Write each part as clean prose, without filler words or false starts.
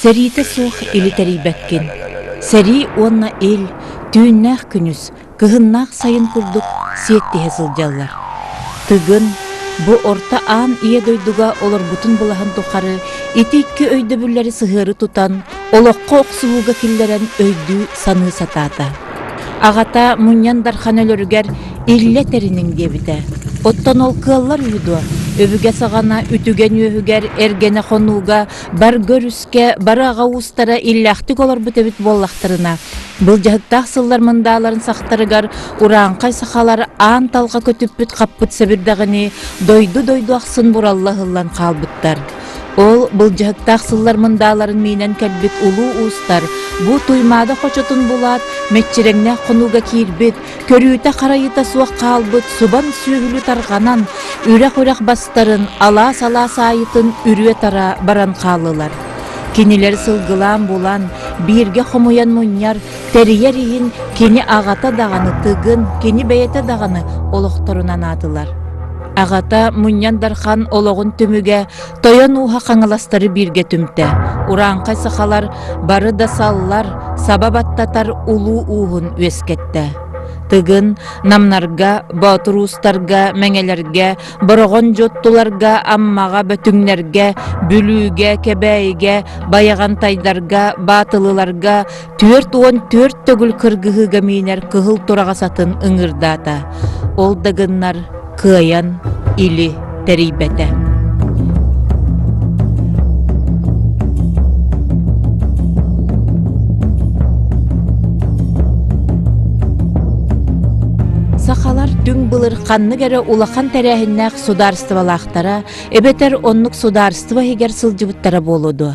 Сэриитэ суох или тэрийбэккин. Сэрии уонна ил, түүннээх күнүс, кыһыннаах сайын курдук сиэттиһэ сылдьаллар. Тыгын, бу орто аан ийэ дойдуга олорбутун былаһын тухары ити икки өйдөбүллэри сыһыары тутан, олоххо охсуһууга киллэрэн өйдүү-саныы сатаата. Аҕата Мунньан Дархан өлөрүгэр «Иллэ тэриниҥ» диэбитэ. Оттон ол кыаллар үһү дуо? Өбүгэ саҕана үтүгэн үөһүгэр эргэнэ хонууга Барга өрүскэ бары аҕа уустара иллээхтик олорбут эбит буоллахтарына, былдьаһыктаах сыллар мындааларын сахтарыгар урааҥхай сахалар аан талҕа көтүппүт хаппыт сэбирдэҕини дойду-дойду ахсын буралла ыһыллан хаалбыттар. Ол былдьаһыктаах сыллар мындааларын миинэн кэлбит улуу уустар бу Туймаада хочотун булаат, мэччирэҥнээх хонууга киирбит, көрүүтэ-харайыта суох хаалбыт субан сүөһүлү тарҕанан, үрэх-үрэх бастарын, алаас-алаас аайытын үрүө-тара баран хааллылар. Кинилэр сылгылаан булан, бииргэ хомуйан мунньар, тэрийэр иһин кини аҕата даҕаны Тыгын, кини бэйэтэ даҕаны олохторун анаатылар. Аҕата Мунньан Дархан олоҕун түмүгэ Тойон ууһа хаҥаластары бииргэ түмтэ. Урааҥхай сахалар бары да саллар, саба баттатар улуу ууһун үөскэттэ. Тыгын Намнарга, Боотур уустарга, Мэҥэлэргэ, Бороҕон Дьуоттуларга, Аммаҕа, Бөтүҥнэргэ, Бүлүүгэ, Кэбээйигэ, Байаҕантайдарга, Баатылыларга 44 төгүл кыргыһыыга миинэр кыһыл тураҕас атын ыҥырдаата. Ол да гыннар кыайан или тэрийбэтэ. Сахалар түҥ былыр ханнык эрэ улахан тэрээһиннээх судаарыстыбалаахтара эбэтэр оннук судаарыстыба иһигэр сылдьыбыттара буолуо дуо?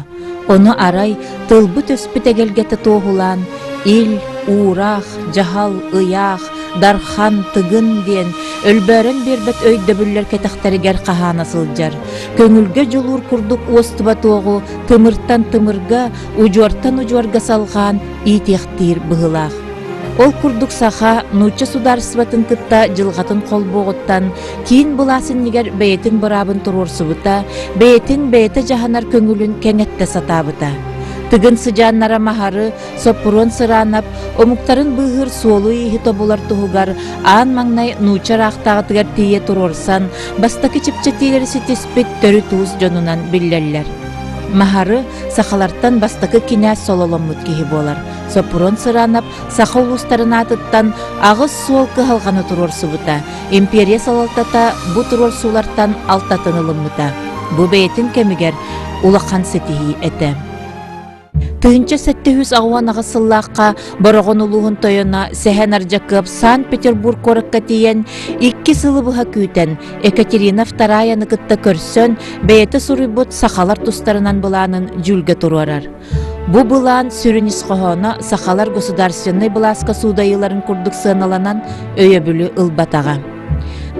Ону арай тылбыт-өспүт эгэлгэтэ туоһулаан ил, уураах, дьаһал, ыйаах, дархан, тыгын диэн өлбөөрөн биэрбэт өйдөбүллэр кэтэхтэригэр хаһаана сылдьар, көҥүлгэ дьулуур курдук уостубат уоҕу тымыртан тымырга, удьуортан удьуорга салҕаан иитиэхтиир быһыылаах. Ол курдук саха нуучча судаарыстыбатын кытта дьылҕатын холбуоҕуттан киин былаас иннигэр бэйэтин быраабын туруорсубута, бэйэтин бэйэтэ дьаһанар көҥүлүн кэҥэттэ сатаабыта. Тыгын сыдьааннара Маһары, Соппуруон Сыраанап омуктарын быыһыыр суолу-ииһи тобулар туһугар аан маҥнай нуучча ыраахтааҕытыгар тиийэ туруорсан, бастакы чэпчэтиилэри ситиспит төрүт уус дьонунан биллэллэр. Маһары сахалартан бастакы кинээс сололоммут киһи буолар. Соппуруон Сыраанап саха улуустарын аатыттан аҕыс суол кыһалҕаны туруорсубута. Империя салалтата бу туруорсуулартан алтатын ылыммыта. Бу бэйэтин кэмигэр улахан ситиһии этэ. 1788 сыллаахха Бороҕон улууһун тойоно Сэһэн Ардьакыап Санкт-Петербург куоракка тиийэн икки сылы быһа күүтэн Екатерина Втораяны кытта көрсөн бэйэтэ суруйбут сахалар тустарынан былаанын дьүүлгэ туруорар. Бу былаан сүрүн ис хоһооно сахалар государственнай былааска суудайыыларын курдук сыаналанан өйөбүлү ылбатаҕа.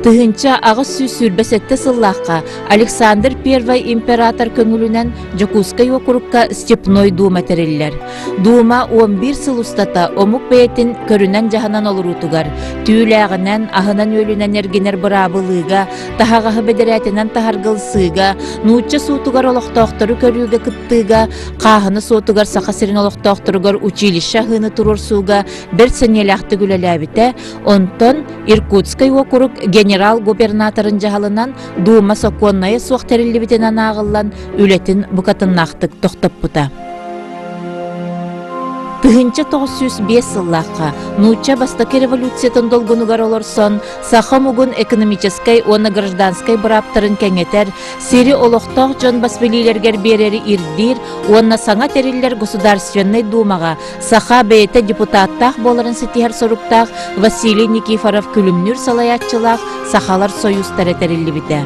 1827 сыллаахха Александр I император көҥүлүнэн Дьокуускай уокурукка Степной Дума тэриллэр. Дума 11 сыл устата омук бэйэтин көрүнэн-дьаһанан олоруутугар, түүлээҕинэн, аһынан-үөлүнэн эргинэр быраабылыыга, таһаҕаһы бэдэрээтинэн таһарга ылсыыга, нуучча суутугар олохтоохтору көрүүгэ кыттыыга, хааһына суотугар Саха сирин олохтоохторугар училище аһыыны туруорсууга бэрт сэниэлээхтик үлэлээбитэ, онтон Иркутскай уокурук генерал-губернаторын дьаһалынан Дума сокуоннайа суох тэриллибитинэн ааҕыллан үлэтин букатыннаахтык тохтоппута. 1905 сыллаахха нуучча бастакы революциятын долгунугар олорсон саха омугун экономическай уонна гражданскай бырааптарын кэҥэтэр, сири олохтоох дьон бас билиилэригэр биэрэри ирдиир уонна саҥа тэриллэр Государственнай Думаҕа саха бэйэтэ депутаттаах буоларын ситиһэр соруктаах Василий Никифоров күлүмнүүр салайааччылаах Сахалар сойуустара тэриллибитэ.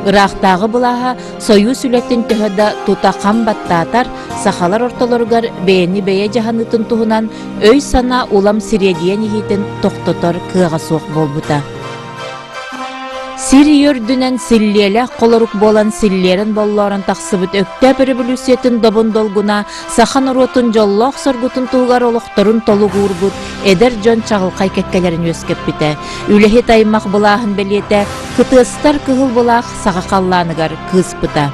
Ыраахтааҕы былааһа сойуус үлэтин төһө да тута хам баттаатар, сахалар ортолоругар бэйэни бэйэ дьаһаныытын туһунан өй-санаа улам сириэдийэн иһиитин тохтотор кыаҕа суох буолбута. Сир ийэ үрдүнэн силлиэлээх холорук буолан силлиэрин боллоорон тахсыбыт Өктөөп өрөбөлүүссүйэтин добун долгуна саха норуотун дьоллоох соргутун туһугар олохторун толук уурбут эдэр дьон чаҕылхай кэккэлэрин үөскэппитэ. Үлэһит аймах былааһын бэлиэтэ кытыастар кыһыл былаах саха халлааныгар кыыспыта.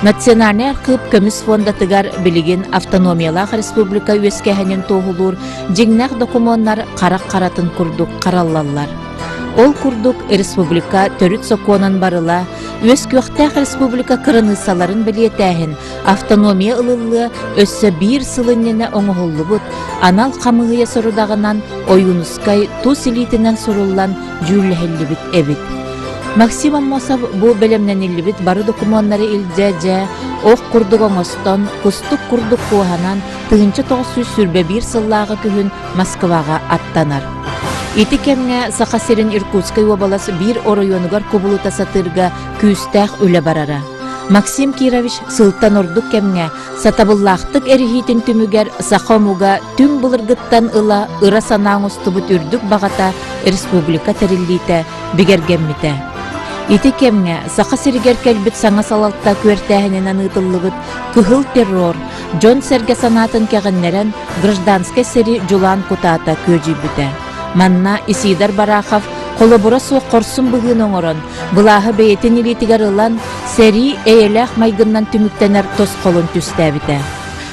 Национальнай архыып көмүс фондатыгар билигин автономиялаах республика үөскээһинин туоһулуур дьиҥнээх докумуоннар харах харатын курдук хараллаллар. Ол курдук республика төрүт сокуонун барыла, үөскүөхтээх республика кыраныыссаларын бэлиэтээһин, автономия ылыллыа өссө биир сыл иннинэ оҥоһуллубут анал хамыыһыйа сорудаҕынан Ойуунускай тус илиитинэн суруллан дьүүллэһиллибит эбит. Максим Аммосов бу бэлэмнэниллибит бары докумуоннары илдьэ дьэ ох курдук оҥостон, кустук курдук куоһанан 1921 сыллааҕы күһүн Москваҕа аттанар. Ити кэмҥэ Саха сирин Иркутскай уобалас биир оройуонугар кубулута сатыырга күүстээх үлэ барара. Максим Кирович сылтан ордук кэмҥэ сатабыллаахтык эриһиитин түмүгэр саха омуга түҥ былыргыттан ыла ыра санаа оҥостубут үрдүк баҕата республика тэриллиитэ бигэргэммитэ. Ити кэмҥэ Саха сиригэр кэлбит саҥа салалта күөртээһининэн ыытыллыбыт кыһыл террор дьон-сэргэ санаатын кэҕиннэрэн гражданскай сэрии дьулаан кутаата күөдьүйбүтэ. Манна Исидор Барахов холобура суох хорсун быһыыны оҥорон, былааһы бэйэтин илиитигэр ылан, сэрии эйэлээх майгынынан түмүктэнэр тосхолун түстээбитэ.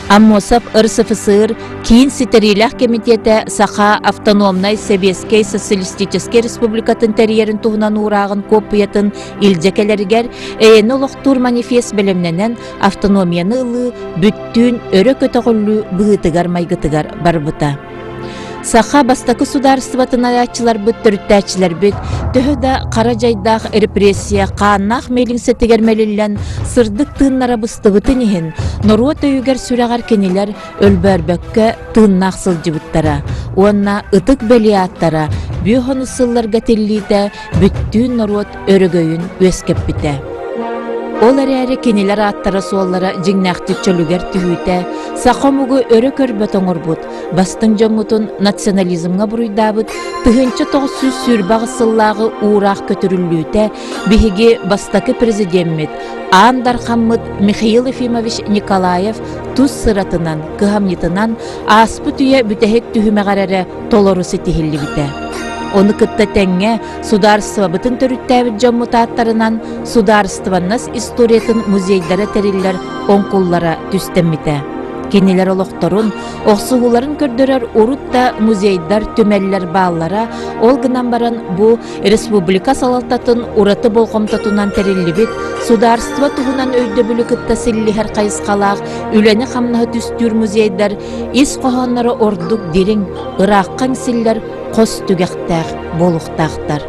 Аммосов РСФСР Киин ситэриилээх кэмитиэтэ Саха автономнай Сэбиэскэй Социалистическай Республикатын тэрийэрин туһунан уурааҕын куоппуйатын илдьэ кэлэригэр эйэни олохтуур манифест бэлэмнэнэн автономияны ылыы бүттүүн өрө көтөҕүллүү быһыытыгар-майгытыгар барбыта. Саха бастакы судаарыстыбатын айааччыларбыт, төрүттээччилэрбит төһө да хара дьайдаах репрессия хааннаах миэлиҥсэтигэр мэлиллэн сырдык тыыннара быстыбытын иһин, норуот өйүгэр-сүрэҕэр кинилэр өлбөөрбөккө тыыннаах сылдьыбыттара уонна ытык бэлиэ ааттара бүө хонус сылларга тиллиитэ бүттүүн норуот өрөгөйүн үөскэппитэ. Ол эрээри кинилэр ааттара-суоллара дьиҥнээхтик чөлүгэр түһүүтэ, саха омугу өрө көрбөт оҥорбут, бастыҥ дьоммутун национализмҥа буруйдаабыт 1928 сыллааҕы уураах көтүрүллүүтэ биһиги бастакы президеммит Аан Дархаммыт Михаил Ефимович Николаев тус сыратынан, кыһамньытынан ааспыт үйэ бүтэһик түһүмэҕэр эрэ толору ситиһиллибитэ. Ону кытта тэҥҥэ судаарыстыбабытын төрүттээбит дьоммут ааттарынан судаарыстыбаннас историятын музейдара тэриллэр оҥкуллара түстэммитэ. Кинилэр олохторун, охсуһууларын көрдөрөр урут да музейдар, түмэллэр бааллара, ол гынан баран бу республика салалтатын ураты болҕомтотунан тэриллибит судаарыстыба туһунан өйдөбүлү кытта силлиһэр хайысхалаах үлэни-хамнаһы түстүүр музейдар ис хоһоонноро ордук дириҥ, ыраахха иҥсиллэр хос түгэхтээх буолуохтаахтар.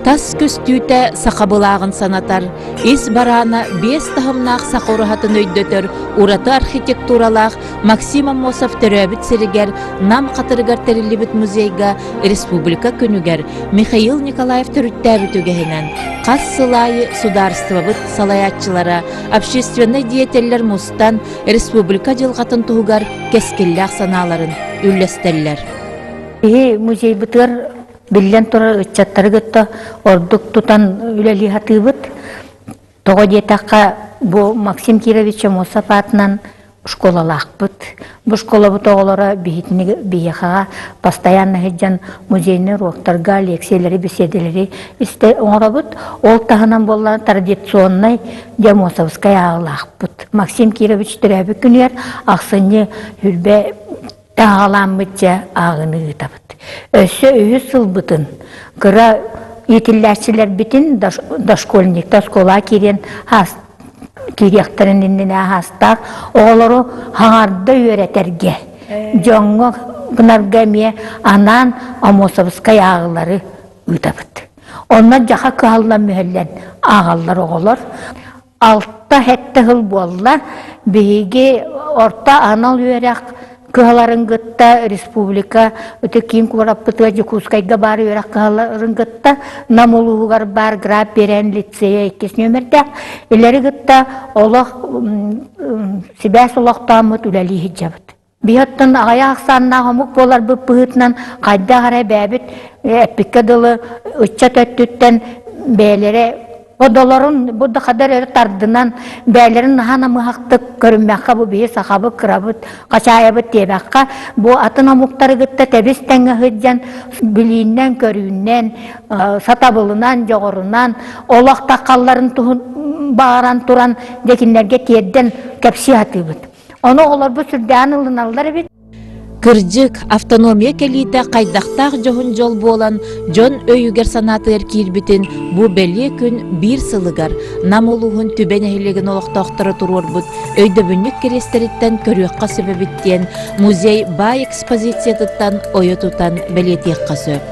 Тас көстүүтэ саха былааҕын санатар, ис бараана биэс таһымнаах саха ураһатын өйдөтөр ураты архитектуралаах Максим Аммосов төрөөбүт сиригэр Нам Хатырыгар тэриллибит музейга Республика күнүгэр Михаил Николаев төрүттээбит үгэһинэн хас сыл аайы судаарыстыбабыт салайааччылара, общественнай деятеллэр мустан республика дьылҕатын туһугар кэскиллээх санааларын үллэстэллэр. Биһи музейбытыгар биллэн турар ыччаттары кытта ордук тутан үлэлии сатыыбыт. Тоҕо диэтэххэ, бу Максим Кирович Аммосов аатынан школалаахпыт. Бу школабыт оҕолоро биһитини биһиэхэҕэ постоянно сылдьан музейный уроктарга лекциялары, беседэлэри истэ оҥоробут. Ол таһынан буолла традиционнай Аммосовскай ааҕылаахпыт. Максим Кирович төрөөбүт күнүгэр ахсынньы хүрбэ таҕаламмыт дьэ ааҕыны ыытабыт. Өссө үһүс сылбытын кыра иитиллээччилэрбитин дошкольниктар оскуолаҕа киириэн киириэхтэрин иннинэ аһаастаах оҕолору хаҥарда үөрэтэргэ дьоҥҥо гынарга эмиэ анаан Амосовскай ааҕылары ыытабыт. Онно дьаха кыһаллан мүһэллэн ааҕаллар оҕолор. Алта-сэттэ сыл буолла биһиги орто анал үөрэх кыһаларын кытта республика ытык киин куораппытыгар Дьокуускайга баар үөрэх кыһаларын кытта Нам улууһугар баар Граб Биэрэн лицейэ иккис нүөмэрдээх илэри кытта олох сибээс олохтооммут үлэлии сылдьабыт. Биһиттэн аҕыйах ахсааннаах омук буоларбыт быһыытынан хайдах эрэ бэйэбит эппиккэ дылы ыччат өттүттэн бэйэлэрэ. Одолорун бу да хадар өрө тардынан бээлэрин наһаа намыһахтык көрүммэххэ бу биһи сахабыт кырабыт хачаайабыт диэбэххэ бу атын омуктары кытта тэбис тэҥҥэ сылдьан билииннэн көрүүннэн сатабылынан дьоҕурунан олох таххалларын туһун баҕаран туран дьэ кинилэргэ тиэрдэн кэпсии сатыыбыт. Ону оҕолорбут сүрдээҕин ылыналлар эбит. Кырдьык, автономия кэлиитэ хайдахтаах дьоһун дьол буолан дьон өйүгэр-санаатыгар киирбитин бу бэлиэ күн биир сылыгар Нам улууһун Түбэ нэһилиэгин олохтоохторо туруорбут өйдөбүнньүк кириэстэриттэн көрүөххэ сөп эбит диэн музей баай экспозициятыттан ойо тутан бэлиэтиэххэ сөп.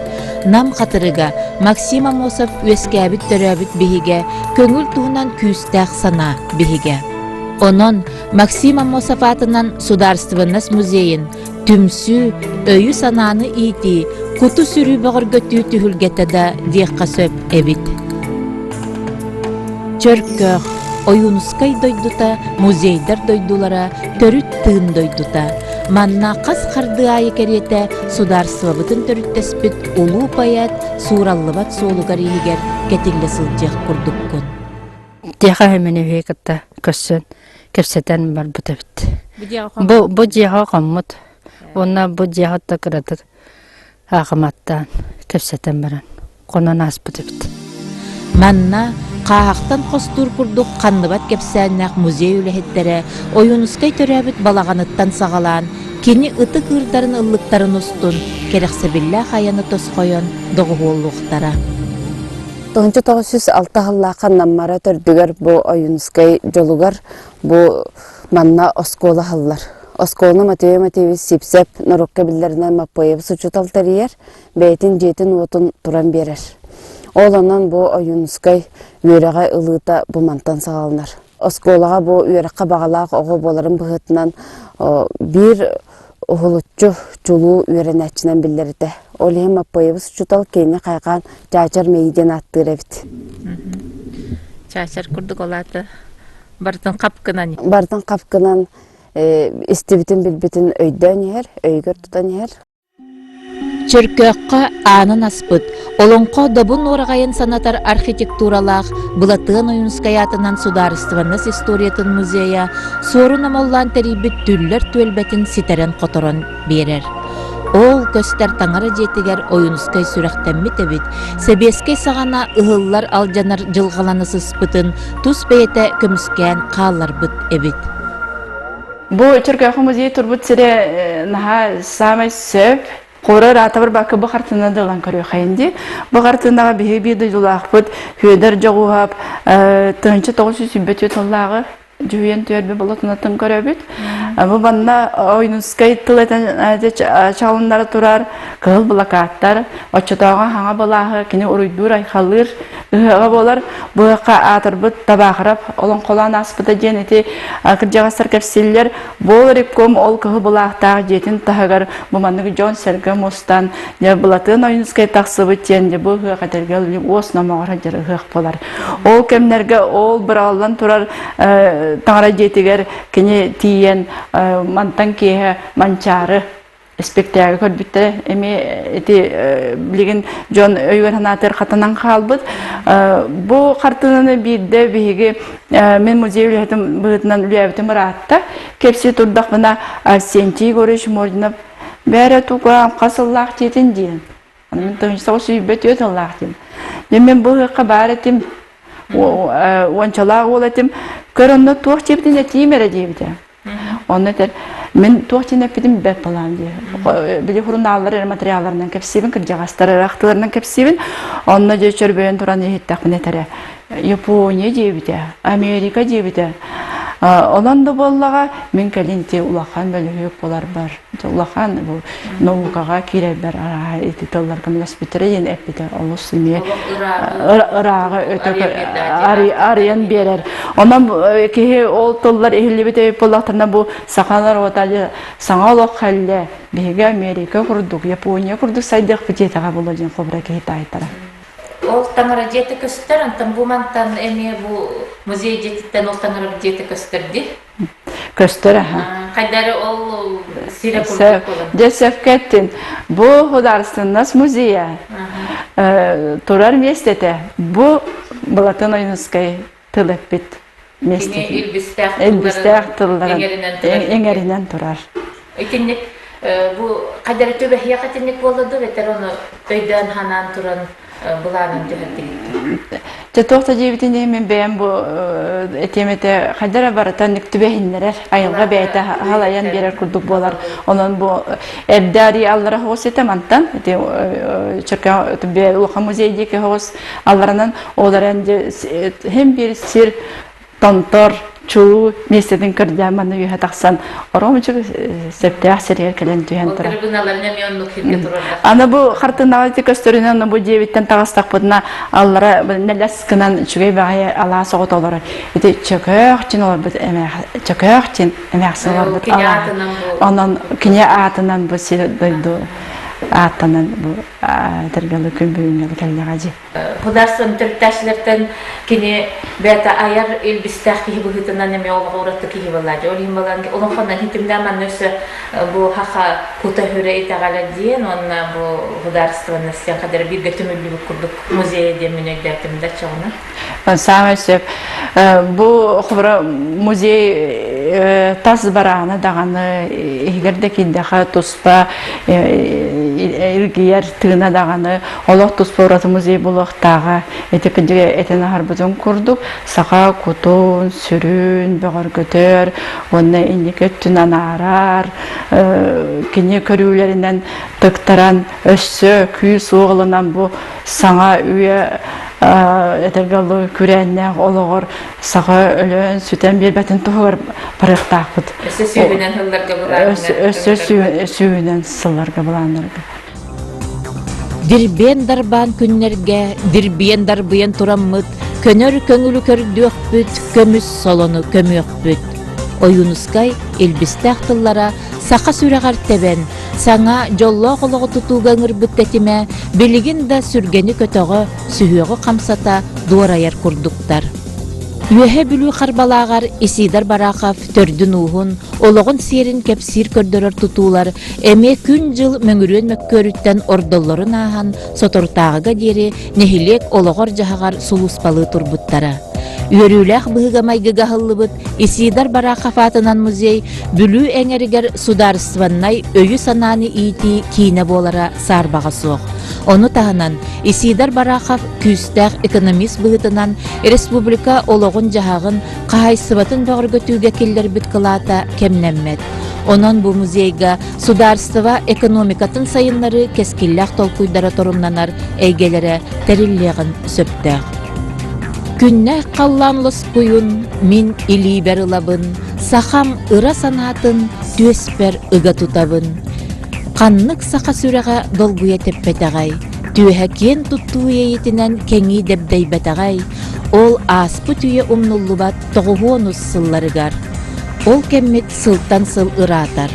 Нам хатырыга Максим Аммосов үөскээбит-төрөөбүт биһигэ көҥүл туһунан күүстээх санаа биһигэ. Онон Максим Аммосов аатынан Судаарыстыбаннас музейын түмсүү, өйү-санааны иитии, куту-сүрү бөҕөргөтүү түһүлгэтэ да диэххэ сөп эбит. Чөркөөх, Ойуунускай дойдута, музейдар дойдулара, төрүт тыын дойдута. Манна хас хардыы аайы кэриэтэ судаарыстыбабытын төрүттэспит улуу поэт суураллыбат суолугар-ииһигэр кэтиллэ сылдьыах курдуккун. Дьиэхэ мин үһү кытта көрсөн кэпсэтэн барбыт эбит. Бу бу дьиэҕэ хоммут. Уонна бу дьиэҕэ да кыратык аахыматтаан кэпсэтэн баран хонон ааспыт эбит. Манна хааһахтан хостуур курдук ханныбат кэпсээннээх музей үлэһиттэрэ Ойуунускай төрөөбүт балаҕаныттан саҕалаан кини ытык ыырдарын ыллыктарын устун кэрэхсэбиллээх айаны тосхойон доҕуһуоллуохтара. 1906 сыллаахха Наммара төрдүгэр бу Ойуунускай дьолугар бу манна оскуола аһыллар. Оскуоланы Матвей Матвеевич Сипсэп норуокка биллэринэн Маппыайабыс учуутал тэрийэр, бэйэтин дьиэтин-уотун туран биэрэр. Ол онон бу Ойуунускай үөрэҕэ ылыыта бу мантан саҕаланар. Оскуолаҕа бу үөрэххэ баҕалаах оҕо буоларын быһыытынан биир уһулуччу чулуу үөрэнээччинэн биллэр этэ. Ол иһин Маппыайабыс учуутал кинини хайҕаан Чаачар Мэйии диэн ааттыыр эбит. Чаачар курдук ол аата барытын хап гынан. Барытын хап гынан истибитин билбитин өйдөөн иһэр, өйүгэр тутан иһэр. Чөркөөххө аанын аспыт, олоҥхо добун уораҕайын санатар архитектуралаах Былатыан Ойуунускай аатынан судаарыстыбаннас историятын музейа Суорун Омоллоон тэрийбит Түллэр түөлбэтин ситэрэн-хоторон биэрэр. Ол көстөр таҥара дьиэтигэр Ойуунускай сүрэхтэммит эбит, сэбиэскэй саҕана ыһыллар-алдьанар дьылҕалана сыспытын тус бэйэтэ көмүскээн хаалларбыт эбит. Бу Чөркөөхө музей турбут сирэ наһаа саамай сөп. Хора ыраата барбакка бу хартыына да ылан көрүөххэйин дии. Бу хартыынаҕа биһиги биир дойдулаахпыт Федор Дьоҕуһап 1924 сыллааҕы дьүһүйэн түөрбэ болотунатын көрөбүт. Бу манна Ойуунускай тыл этэн чалыннара турар кыһыл былакааттар, оччотооҕу хаҥа былааһы кини уруйдуур-айхаллыыр ыһыаҕа буолар. Бу ыһыахха аатырбыт Табаахырап олоҥхолоон ааспыта диэн ити кырдьаҕастар кэпсииллэр. Буол ревком ол кыһыл былаахтаах дьиэтин таһыгар бу маннык дьон-сэргэ мустан дьэ Былатыан Ойуунускай тахсыбыт диэн дьэ бу ыһыах этэргэ уос номоҕор сылдьар ыһыах буолар. Ол кэмнэргэ ол быраҕыллан турар таҥара дьиэтигэр кини тиийэн мантан киэһэ Манчаары испиктээги көрбүттэрэ эмиэ ити билигин дьон өйүгэр санаатыгар хатанан хаалбыт. Бу хартыынаны биирдэ биһиги мин музей үлэһитин быһыытынан үлээбитим ыраатта. Кэпсии турдахпына Арсентий Егорович Мординов бээрэ туга хас сыллаах дьиэтин диэн. Мин тыһыынча сүүрбэ сыллаах диэн. Дьэ мин бу ыһыахха баар этим уончалаах уол этим. Көр онно туох диэбитин этиим эрэ диэбитэ. Онно этэр, мин туох диэн эппитим бэрт балаан дии. Били сурунааллар эрэ материалларынан кэпсиибин, кырдьаҕастар эрэ ахтыыларынан кэпсиибин. Онно дьэ чөрбөйөн туран иһиттэхпинэ этэрэ, Япония диэбитэ, Америка диэбитэ. Онон да буоллаҕа, мин кэлин ити улахан бөлүһүөк буоларбар, улахан бу наукаҕа киирэрбэр арааһа ити тыллар көмөлөспүттэрэ диэн эппитэ олус эмиэ ырааҕы өтө арыйан биэрэр. Онон киһи ол тыллар иһиллибит эбит буоллахтарына бу саха норуота саҥа олох кэллэ. Биһиги Америка курдук, Япония курдук сайдыахпыт диэтэҕэ буолуо диэн холобура киһи таайтара. Ол таҥара дьиэтэ көстөр, онтон бу мантан эмиэ бу музей дьиэтиттэн ол таҥара дьиэтэ көстөр дии. Көстөр аха. Хайдары ол сирэ курдук буолан. Дьэ сөпкө эттин. Бу художественность музейа турар миэстэтэ. Бу Былатын Ойуунускай тыл эппит миэстэтин. Илбистээх тылларын иҥэринэн турар. Итинник бу хайдары түбэһиэх итинник буолла дуу бэтэр ону өйдөөн ханаан туран былаанын түһэрдигит. Дьэ туох да диэбитин иһин мин бэйэм бу этиэм этэ хайдара барыта түбэһиннэрэр айылҕа бэйэтэ халайан биэрэр курдук буолар. Онон бу эрдэ арыы аллара хоҕус этэ мантан ити Чөркөөх улахан музей диэки хоҕус алларанан ол эрэн һин биир сир томтор чулуу миэстэтин көрдөөн манна үөһэ тахсан оромчук сөптөөх сиригэр кэлэн түһэн турар. Аны бу хартыынаҕа ити көстөрүнэн бу дьиэбиттэн таҕыстахпытына аллара нэлэс гынан үчүгэй баҕайы алаас оҕото олорор. Ити чөкөөх чин олорбут чөкөөх чин эмээхсин олорбут алаас. Онон кини аатынан бу сир дойду ааттанан бу этэргэлы күн бүгүҥҥэ кэллэҕэ дии. Художествоны төрүттээччилэртэн кини бэйэтэ айар илбистээх киһи быһыытынан эмиэ олоҕо ураты киһи буолааччы. Ол иһин балан олоҥхонон хитимнээн манна өссө бу хаха кута-хүрэ итэҕэлэ диэн уонна бу художественность диэн хадара бииргэ түмүллүбүт курдук музейа диэн мин өйдөөтүм да чоҕуна. Саамай сөп. Бу хобура музей тас бараана даҕаны иһигэр да киирдэхэ туспа илгийэр тыына даҕаны олох туспа ураты музей буолуохтааҕа. Ити кырдьыга этэн аһарбытын курдук саха кутун, сүрүн бөҕөргөтөр уонна инники өттүн анаарар, кини көрүүлэринэн тыктаран өссө күүс уоҕуланан бу саҥа үйэ этэргэ дылы күрээннээх олоҕор саха өлөн сүтэн биэрбэтин туһугар барыахтаахпыт. Өссө сүүһүнэн сылларга былааннарга. Өссө сүүһүнэн сылларга былааннарга. Дирбиэн дарбаан күннэргэ дирбиэн дарбыйан тураммыт, көнөр көҥүлү көрдүөхпүт, көмүс солону көмүөхпүт. Ойуунускай илбистээх тыллара саха сүрэҕэр тэбэн, саҥа дьоллоох олоҕу тутууга ыҥырбыт тэтимэ билигин да сүргэни көтөҕө, сүһүөҕү хамсата дуорайар курдуктар. Үөһэ Бүлүү Харбалааҕар Исидор Барахов төрдүн-ууһун, олоҕун сиэрин кэпсиир көрдөрөр тутуулар эмиэ күн-дьыл мөҥүрүөн мөккүөрүттэн ордоллорун ааһан соторутааҕыга диэри нэһилиэк олоҕор-дьаһаҕар сулууспалыы турбуттара. Үөрүүлээх быһыыга-майгыга аһыллыбыт Исидор Барахов аатынан музей Бүлүү эҥэригэр судаарыстыбаннай өйү-санааны иитии киинэ буолара саарбаҕа суох. Ону таһынан Исидор Барахов күүстээх экономист быһыытынан республика олоҕун-дьаһаҕын, хаһаайыстыбатын бөҕөргөтүүгэ киллэрбит кылаата кэмнэммэт. Онон бу музейга судаарыстыба экономикатын сайыннарыы кэскиллээх толкуйдара торумнанар эйгэлэрэ тэриллиэҕин сөптөөх. Күннээх халлаан лоскуйун мин илиибэр ылабын, сахам ыра санаатын түөспэр ыга тутабын. Ханнык саха сүрэҕэ долгуйа тэппэтэҕэй, түөһэ киэн туттуу иэйитинэн кэҥии дэбдэйбэтэҕэй, ол ааспыт үйэ умнуллубат тоҕуһуонус сылларыгар. Ол кэммит сылтан сыл ыраатар.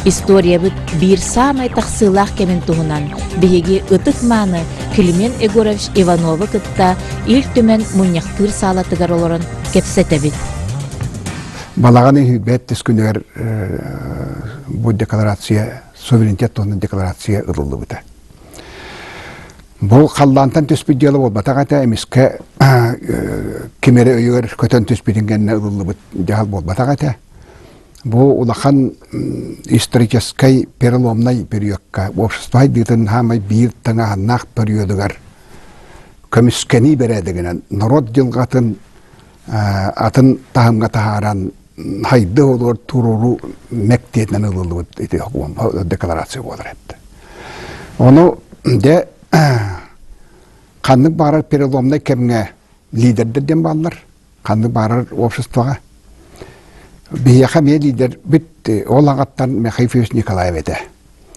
Историябыт биир саамай тахсыылаах кэмин туһунан биһиги ытык-мааны Климент Егорович Ивановы кытта Ил Түмэн мунньахтыыр саалатыгар олорон кэпсэтэбит. Балаҕан ыйы бэт күнүгэр бу декларация, суверенитет туһунан декларация ылыллыбыта. Бу халлаантан түспүт дьыала буолбатах этэ, эмискэ ким эрэ өйүгэр көтөн түспүтүн кэннэ ылыллыбыт дьаһал буолбатах этэ. Бу улахан историческай переломнай периодка, общество сайдыытын хаамай биир таҥаһаннаах периодугар көмүскэнии бэрээдэгинэн норуот дьылҕатын атын таһымҥа таһааран хайды олор туруору мэктиэтинэн ылыллыбыт ити декларация буолар эбит. Ону дьэ ханнык баҕарар переломнай кэмҥэ лидердэр диэн бааллар. Ханнык баҕарар обществоҕа. Биһиэхэ эмиэ лидербит ол аҕаттан Михаил Ефимович Николаев этэ.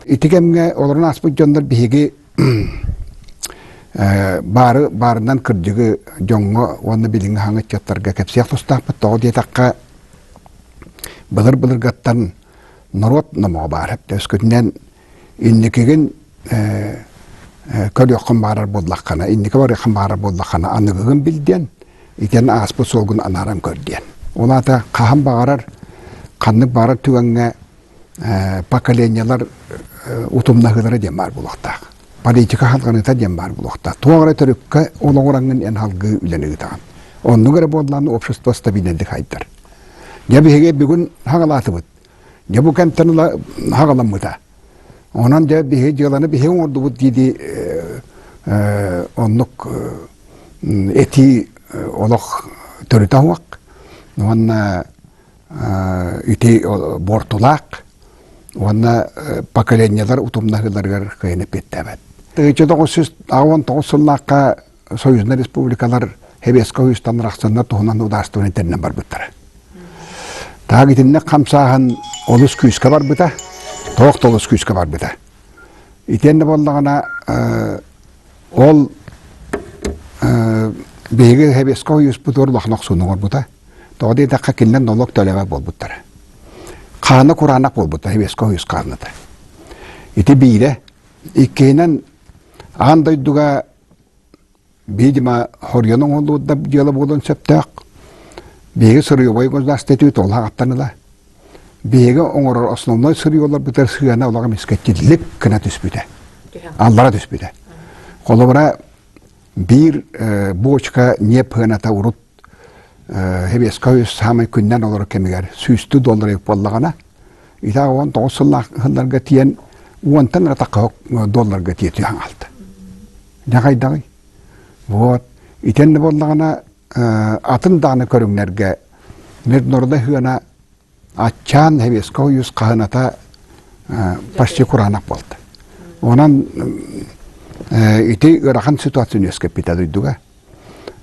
Ити кэмҥэ олорон ааспыт дьоннор биһиги баары баарынан кырдьыгы дьоҥҥо уонна билиҥҥи хаҥа ыччаттарга кэпсиэх тустаахпыт. Тоҕо диэтэххэ, былыр-былыргаттан норуот номоҕо баар. Өскөтүнэн инникигин көрүөххүн баарар буоллаххына, инники барыаххын баарар буоллаххына, аныгыгын бил диэн, итиэн ааспыт суолгун анааран көр диэн. Ол аата хаһан баҕарар, ханнык баҕарар түгэҥҥэ поколениелар утумнаһыылара диэн баар буолуохтаах. Политика халҕаныыта диэн баар буолуохтаах. Туох эрэ төрүккэ олоҕураҥҥын эн халгыы үлэни ыытаҕын. Оннук эрэ буоллаҕына общество стабильнайдык хайдар. Дьэ биһиги бүгүн хаҕалаатыбыт. Дьэ бу кэмтэн ыла хаҕаламмыта. Онон дьэ биһи дьыаланы биһи оҥордубут дии оннук этии олох төрүтэ суох. Уонна ити буортулаах уонна поколениелар утумнаһыыларыгар кыайан эппиэттээбэт. 1989 сыллаахха союзнай республикалар Сэбиэскэй Союзтан арахсаннар туһунан судаарыстыбаны тэринэн барбыттара. Таах итинник хамсааһын олус күүскэ барбыта, тоох да олус күүскэ барбыта. Итиэннэ буоллаҕына ол биһиги Сэбиэскэй Союзпутугар улахан охсууну оҥорбута. Тоҕо диэтэххэ кинилэр нолуок төлөбөт буолбуттара. Хаана кураанах буолбута Сэбиэскэй Союз хааната. Ити биирэ. Иккиһинэн аан дойдуга видимо, хоруйан оҥоһуллубут да дьыала буолуон сөптөөх. Биһиги сырьевой государство этибит ол аҕаттан ыла. Биһиги оҥорор основной сырьеларбытыгар сыана олоҕо эмискэччилик гына түспүтэ. Аллара түспүтэ. Холобура, биир бочка ньиэп сыаната урут Сэбиэскэй саамай күннэн олорор кэмигэр сүүстүү доллар эбит буоллаҕына, итаа 19 сыллаах сылларга тиийэн уонтан эрэ тахха долларга тиийэ түһэн хаалта. Дьэ хайдаҕый? Вот. Итиннэ буоллаҕына атын даҕаны көрүҥнэргэ международнай сыана аччаан Сэбиэскэй Союз хаһыната почти кураанах буолта. Онон ити ыарахан ситуацияны үөскэппитэ дойдуга.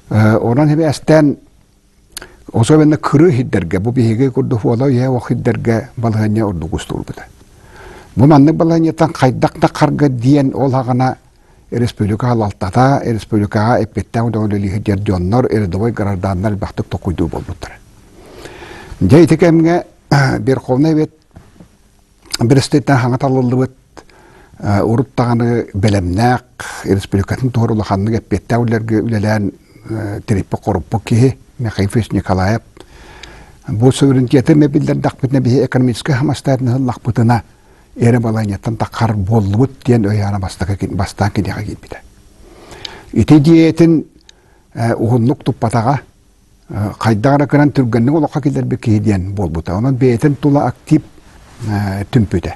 Онон сибээстээн особенно кырыы сирдэргэ, бу биһиги курдук уола үйэ ох сирдэргэ балаһыанньа ордук устуурбута. Бу маннык балаһыанньаттан хайдах да харга диэн ол хаҕана республика салалтата, республикаҕа эппиэттээх үлэлиир дьоннор, рядовой гражданнар элбэхтик токуйдуу буолбуттара. Дьэ ити кэмҥэ Верховный Совет бэрэстэбиитэл хаҥа талыллыбыт урут даҕаны бэлэмнээх республикатын туһугар улаханнык эппиэттээх үлэлэргэ үлэлээн тириппит-хоруппут киһи Михаил Ефимович Николаев бу суверенитеты эмэ биллэрдэхпитинэ биһи экономическай самостоятельность ыллахпытына эрэ балаһыанньаттан таххар буоллубут диэн өйөөнө бастакы бастаан киниэхэ киирбитэ. Ити идиэйэтин уһуннук туппатаҕа хайдах эрэ гынан түргэнник олоххо киллэрбит киһи диэн буолбута. Онон бэйэтин тула актив түмпүтэ.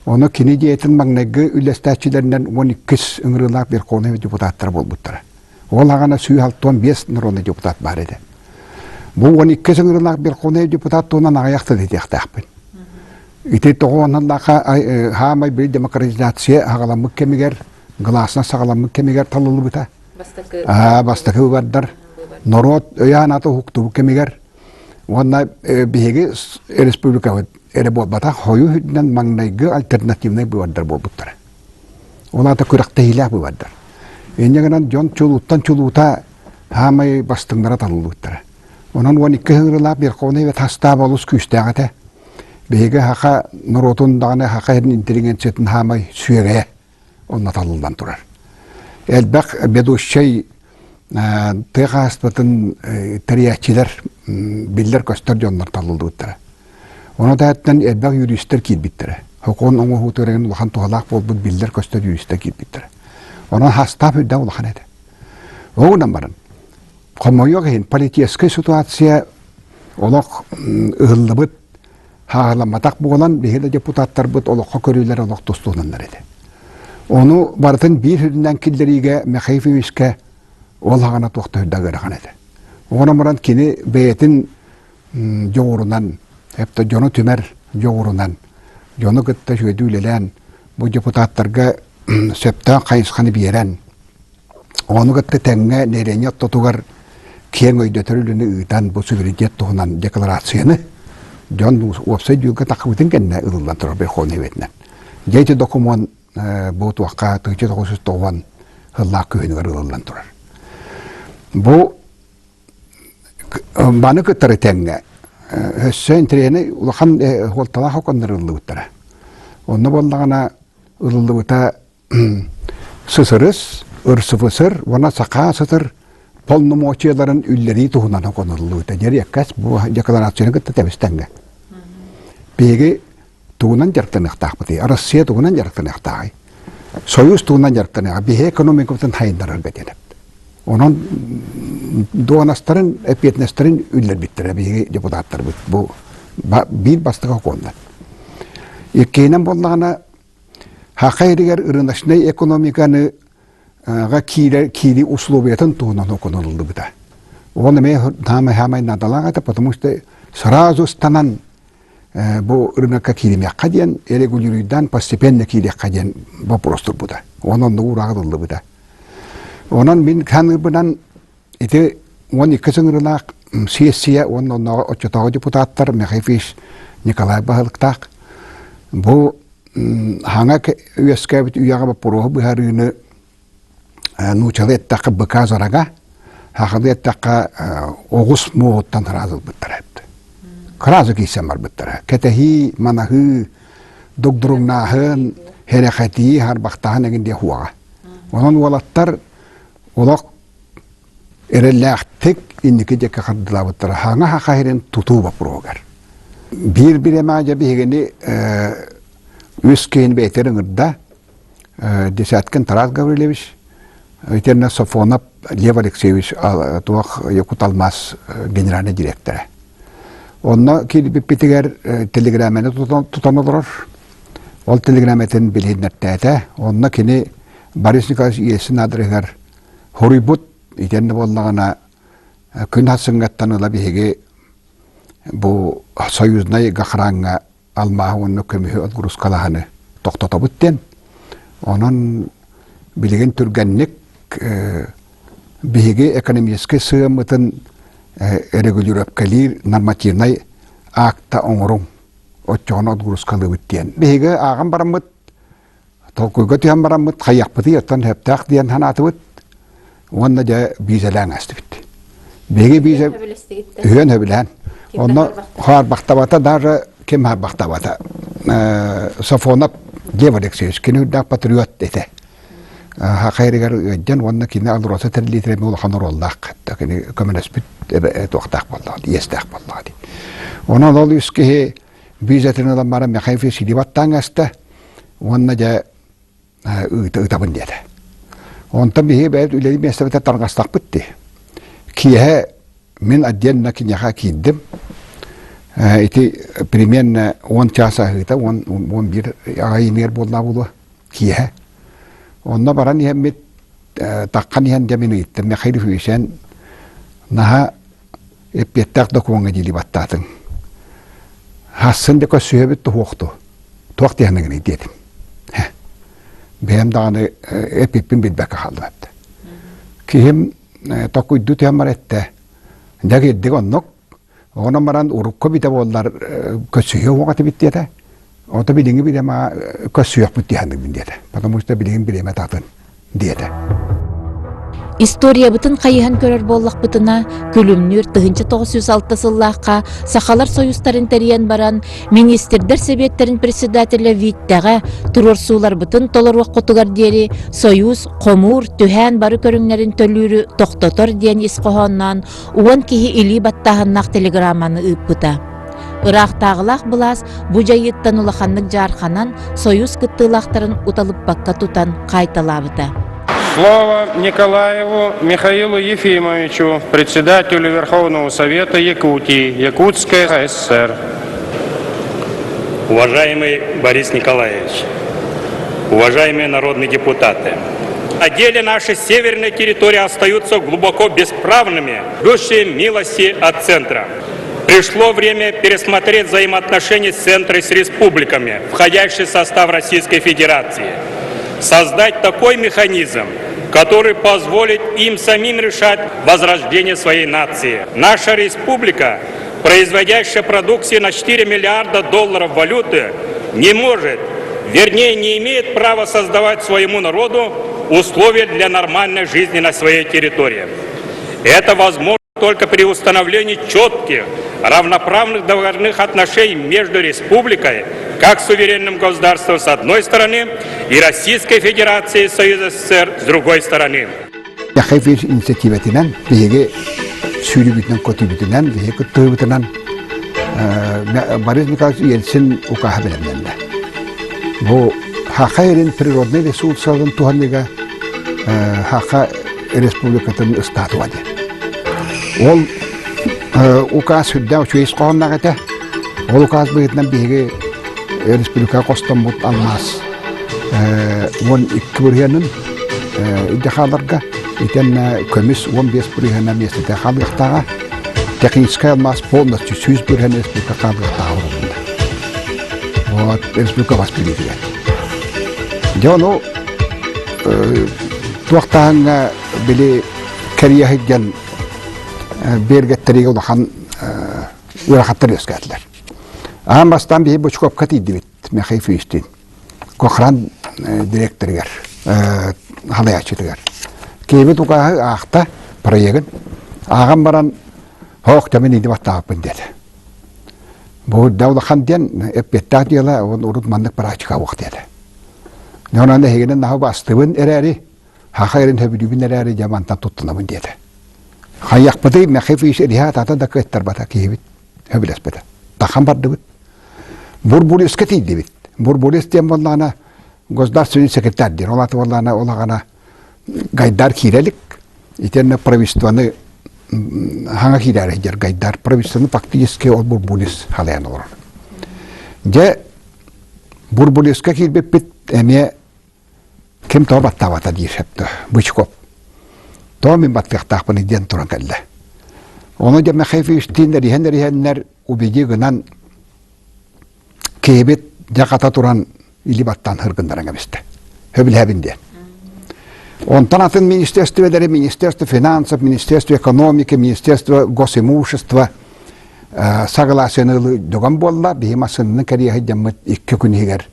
Ону кини идиэйэтин маҥнайгы үллэстээччилэринэн 12 ыҥырыылаах верховнай депутаттара буолбуттара. Ол аҕана 165 народный депутат баар этэ. Бу 12 ыҥырыылаах верховнай депутат туһунан аҕыйах тыл этиэхтээхпин. Ити тоҕо оннуннаахха хаамай били демократизация аҕаламмыт кэмигэр, гласность саҕаламмыт кэмигэр талыллыбыта. Бастакы бастакы выбордар норуот өйө-санаата уһуктубут кэмигэр уонна биһиги республикабыт эрэ буолбатах хойуу үрдүнэн маҥнайгы альтернативнай выбордар буолбуттара. Ол аата күрэхтэһиилээх быыбардар. Инньэ гынан дьон чулууттан чулуута хаамай бастыҥнара талыллыбыттара. Онон 12 ыҥырыылаах Верховный Совет састааба олус күүстээх этэ. Биһиги саха норуотун даҕаны саха иһин интеллигенциятын хаамай сүөгэйэ онно талыллан турар. Элбэх ведущай тыа хаһаайыстыбатын тэрийээччилэр биллэр-көстөр дьоннор талыллыбыттара. Ону таһыттан элбэх юристар киирбиттэрэ. Сокуон оҥоһуутугар улахан туһалаах буолбут биллэр-көстөр юристар киирбиттэрэ. Онон хастаап үрдээх улахан этэ. Ол гынан баран, хомойуох иһин, политическай ситуация олох ыһыллыбыт, хааһыламматах буолан, биһиги да депутаттарбыт олоххо көрүүлэр олох тустуһунаннар этэ. Ону барытын биир үрдүнэн киллэриигэ Михаил Ефимовичка ол хаҕана туох да үрдээх ыарахан этэ. Онон баран кини бэйэтин дьоҕурунан, эптэ дьону түмэр дьоҕурунан, дьону кытта үчүгэйдик үлэлээн, бу депутаттарга сөптөөх хайысханы биэрэн, ону кытта тэҥҥэ нэһилиэнньэ ортотугар киэҥ өйдөтөр үлэни ыытан бу суверенитет туһунан декларацияны дьон уопсай дьүүлгэ таххыбытын кэннэ ылыллан турар Верховный Советинэн. Дьэ ити докумуон бу туохха 1990 сыллаах күһүнүгэр ылыллан турар. Бу Маны кытары тэҥҥэ өссө интэриэһинэй улахан суолталаах оконнор ыллыбыттара. Онно буоллаҕына ылыллыбыта ССРС, РСФСР уонна Саха ССР полномочияларын үллэрии туһунан оконуллубута. Дьэриэккэс бу декларацияны кытта тэбис тэҥҥэ. Биһиги тугунан дьарыктаныахтаахпытый? Россия тугунан дьарыктаныахтааҕый? Союз туһунан дьарыктаныаҕа, биһи экономикабытын хайыннарарга диэн эптэ. Онон дуонастарын, эппиэтинэстэрин үллэрбиттэрэ биһиги депутаттарбыт. Бу биир бастакы сокуоннар. Иккиһинэн буоллаҕына, Саха иригэр рыночнай экономиканы киирэр киирии условиятын туһунан оконоллубута. Ол эмиэ хаамай наадалаах этэ, потому что сразу станан бу рынокка кииримиэххэ диэн регулируйдаан постепенно киириэххэ диэн вопрос турбута. Онон оннук уураах ылыллыбыта. Онон мин саныырбынан ити 12 сыҥырылаах сессия уонна оннооҕу оччотооҕу депутаттар Михаил Ильич Николай баһылыктаах бу хаҥа үөскээбит үйэҕэ боппуруоһу быһаарыыны нуучалыы эттэххэ быка зарага, сахалыы эттэххэ оҕус муоһуттан сразу ылбыттара эбит. Сразу киирсэн барбыттара. Кэтэһии, манаһыы, дугдуруҥнааһын, хэрэхэтии, харбахтааһын эҥин диэ хуоҕа. Онон уолаттар олох эрэллээхтик инники диэки хардылаабыттара хаҥа хаха сирин тутуу боппуруоһугар. Биир бириэмэ дьэ биһигини үс киһини бэйэтигэр ыҥырда. Десяткин Тарас Гаврильевич, итиэннэ Софонов Лев Алексеевич туох Якут Алмаз генеральный директора. Онно киирбиппитигэр телеграмманы тутан олорор. Ол телеграмматын билиһиннэртээтэ. Онно кини Борис Николаевич Ельцин аадырыһыгар хоруйбут итиэннэ буоллаҕына күн хасыҥҥаттан ыла биһиги бу союзнай гохраҥҥа алмааһы уонна көмүһү отгрузкалаһаны тохтотобут диэн. Онон билигин түргэнник биһиги экономическай сыһыаммытын регулировкалиир нормативнай акта оҥоруҥ оччоҕуна отгрузкалыыбыт диэн. Биһиги ааҕан бараммыт Толкуйга түһэн бараммыт хайыахпытый оттон сөптөөх диэн санаатыбыт уонна дьэ биизэлээн астыбыт. Биһиги биизэ үһүөн сөбүлээн. Онно хаарбахтабата даже ким хаарбахтабата. Софонов Лев Алексеевич кини үрдээх патриот этэ. Хахайрыгар ыаддьан уонна кини Алроса тэриллиитэ эмиэ улахан оруоллаах. Кини көмөлөспүт туохтаах буоллаҕа иэстээх буоллаҕа дии. Онон ол үс киһи Визатын ылан баран Михаил Васильев аттаан аста уонна дьэ ытабын диэтэ. Онтон биһиги бэйэбит үлэлии миэстэбитэ тарҕастахпыт дии. Киэһэ мин отдельно киниэхэ киирдим. Ити примерно 10 час аһыыта, 11 аҕайыныгар буоллаа буолуо киэһэ. Онно баран иһэммит таххан иһэн дьэ мин ыйыттым Михаил Ильич наһаа эппиэттээх докумуоҥҥа диили баттаатыҥ. Хассын да көрсүһэбит туһуохту. Туох диэхнэгиний диэтим. Бэйэм даҕаны эппиппин билбэккэ хааллым эттэ. Киһим токуйду түһэн бар эттэ. Дьэ кирдик оннук. Онон баран урукку битэ буоллар көрсүһүө уоҕа этибит диэтэ. Ото билиҥҥи бириэмэ көрсүөхпүт диэхнигин диэтэ. Потому что билигин бириэмэ татын. диэтэ. Историябытын хайыһан көрөр буоллахпытына, Күлүмнүүр 1906 сыллаахха Сахалар Союзтарын тэрийэн баран, Министрдэр Сэбиэттэрин председателэ Виттэҕэ туруорсууларбытын толоруоххутугар диэри Союз хомуур, түһээн бары көрүҥнэрин төлүүрү тохтотор диэн ис хоһоонноон 10 киһи илии баттааһыннаах телеграмманы ыыппыта. Ыраахтааҕылаах былаас бу дьайыыттан улаханнык дьаарханан, Союз кыттыылаахтарын уталыппакка тутан хаайталаабыта. Слово Николаеву Михаилу Ефимовичу, председателю Верховного Совета Якутии, Якутской ССР. Уважаемый Борис Николаевич, уважаемые народные депутаты, на деле наши северные территории остаются глубоко бесправными, ждущие милости от центра. Пришло время пересмотреть взаимоотношения центра с республиками, входящими в состав Российской Федерации. Создать такой механизм, который позволит им самим решать возрождение своей нации. Наша республика, производящая продукции на 4 миллиарда долларов валюты, не может, вернее, не имеет права создавать своему народу условия для нормальной жизни на своей территории. Это возможно только при установлении четких, равноправных договорных отношений между республикой, как суверенным государством с одной стороны, и Российской Федерацией Союз СССР с другой стороны. Яхайфиш инициативатынан биһиги сүүрүүбүтүнэн көтүүбүтүнэн биһиги кыттыыбытынан Борис Николаевич Ельцин укааһа бэлэмнэннэ. Бу Хаха эрин природный ресурсаларын туһаныыга Хаха республикатын ыстаатыга диэн. Ол указ сүрдээх үчүгэй ис хоһоонноох этэ. Ол указ быһыытынан биһиги республикаҕа хостоммут алмаас 12 бырыһыанын илдьэ хааларга итиэннэ көмүс 15 бырыһыана миэстэтэ хаалыахтааҕа. Техническай алмаас полностью 100 бырыһыан республика хаалыахтааҕа урулунна. Вот республика бас билиитигэр. Дьэ ону туохтааһыҥҥа били кэрийэ сылдьан биэргэттэриигэ улахан ыарахаттар үөскээтилэр. Аан бастаан биһи Бочковка тиийдибит Михаил Филистин. Кохран директорыгар, халайааччытыгар. Киһибит укааһы аахта проегын. Ааҕан баран, «Хоох, дьэ мин иди баттаабыппын» диэтэ. Бу да улахан диэн эппиэттээх дьыала, урут маннык практика уох диэтэ. Онон эһигини наһаа бастыбын эрээри, хаха эрин сөбүлүүбүн эрээри дьэ мантан туттунабын диэтэ. Хайыахпытый Михаил Ильич ата да кыаттарбата киһибит сөбүлэспэтэ. Тахан бардыбыт. Бурбулиска тиийдибит. Бурбулис диэн буоллаҕына государственный секретарь диэн. Ол аты буоллаҕына ол аҕана Гайдар киирэ илик. Итиэннэ правительствоны хаҥа киирээри сылдьар Гайдар правительствоны фактически ол Бурбулис халайан олорор. Дьэ Бурбулиска киирбиппит эмиэ ким тоҕо баттаабата диир сөптө Бычков. Тоҕо мин баттыахтаахпын диэн туран кэллэ. Ону дьэ Михаил эриһэн эриһэннэр убеди гынан киһибит дьэ хата туран или баттаан хыргыннаран кэбистэ. Сөбүлэһэбин диэн. Онтон атын министерстволары, Министерство финансов, Министерство экономики, Министерство госимущества согласиены ылыы дьогон буолла. Биһи массыынаны кэрийэ сылдьаммыт икки күн иһигэр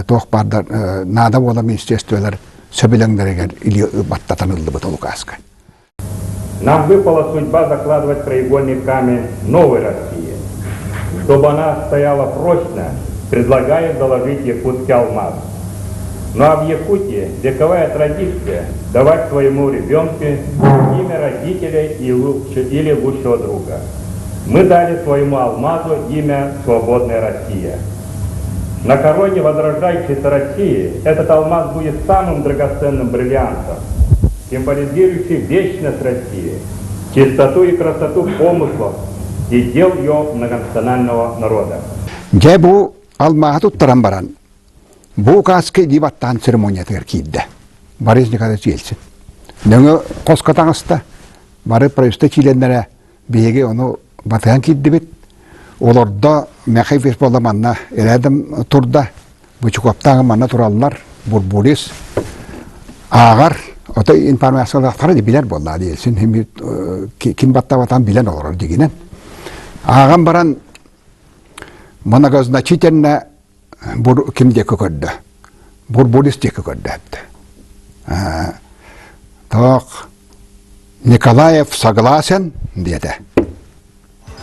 туох баардар наада буола министерстволар сөбүлэҥнэригэр или баттатан ыллыбыт ол указка. Нам выпала судьба закладывать краеугольный камень новой России. Чтобы она стояла прочно, предлагаю заложить якутский алмаз. Ну а в Якутии вековая традиция давать своему ребенку имя родителей или лучшего друга. Мы дали своему алмазу имя «Свободная Россия». На короне возрождающейся России этот алмаз будет самым драгоценным бриллиантом, символизирующий вечность России, чистоту и красоту помыслов и дел ее многонационального народа. Дьэ бу алмааһы туттаран баран, бу указка илии баттаан церемониятыгар киирдэ. Борис Николаевич Ельцин. Нөҥө хоско таҥаста, бары правительство чилиэннэрэ биһиги ону батыһан киирдибит. Олордо Михаил буолла манна рядом турда. Бычуковтааҕы манна тураллар, Бурбулис ааҕар, ото информациялаахтара билэр буолла Ельцин ким баттабатан билэн олорор дигинэн. Ааҕан баран многозначительно ким диэки көрдө? Бурбулис диэки көрдөөттө. Тоох Николаев согласен диэтэ.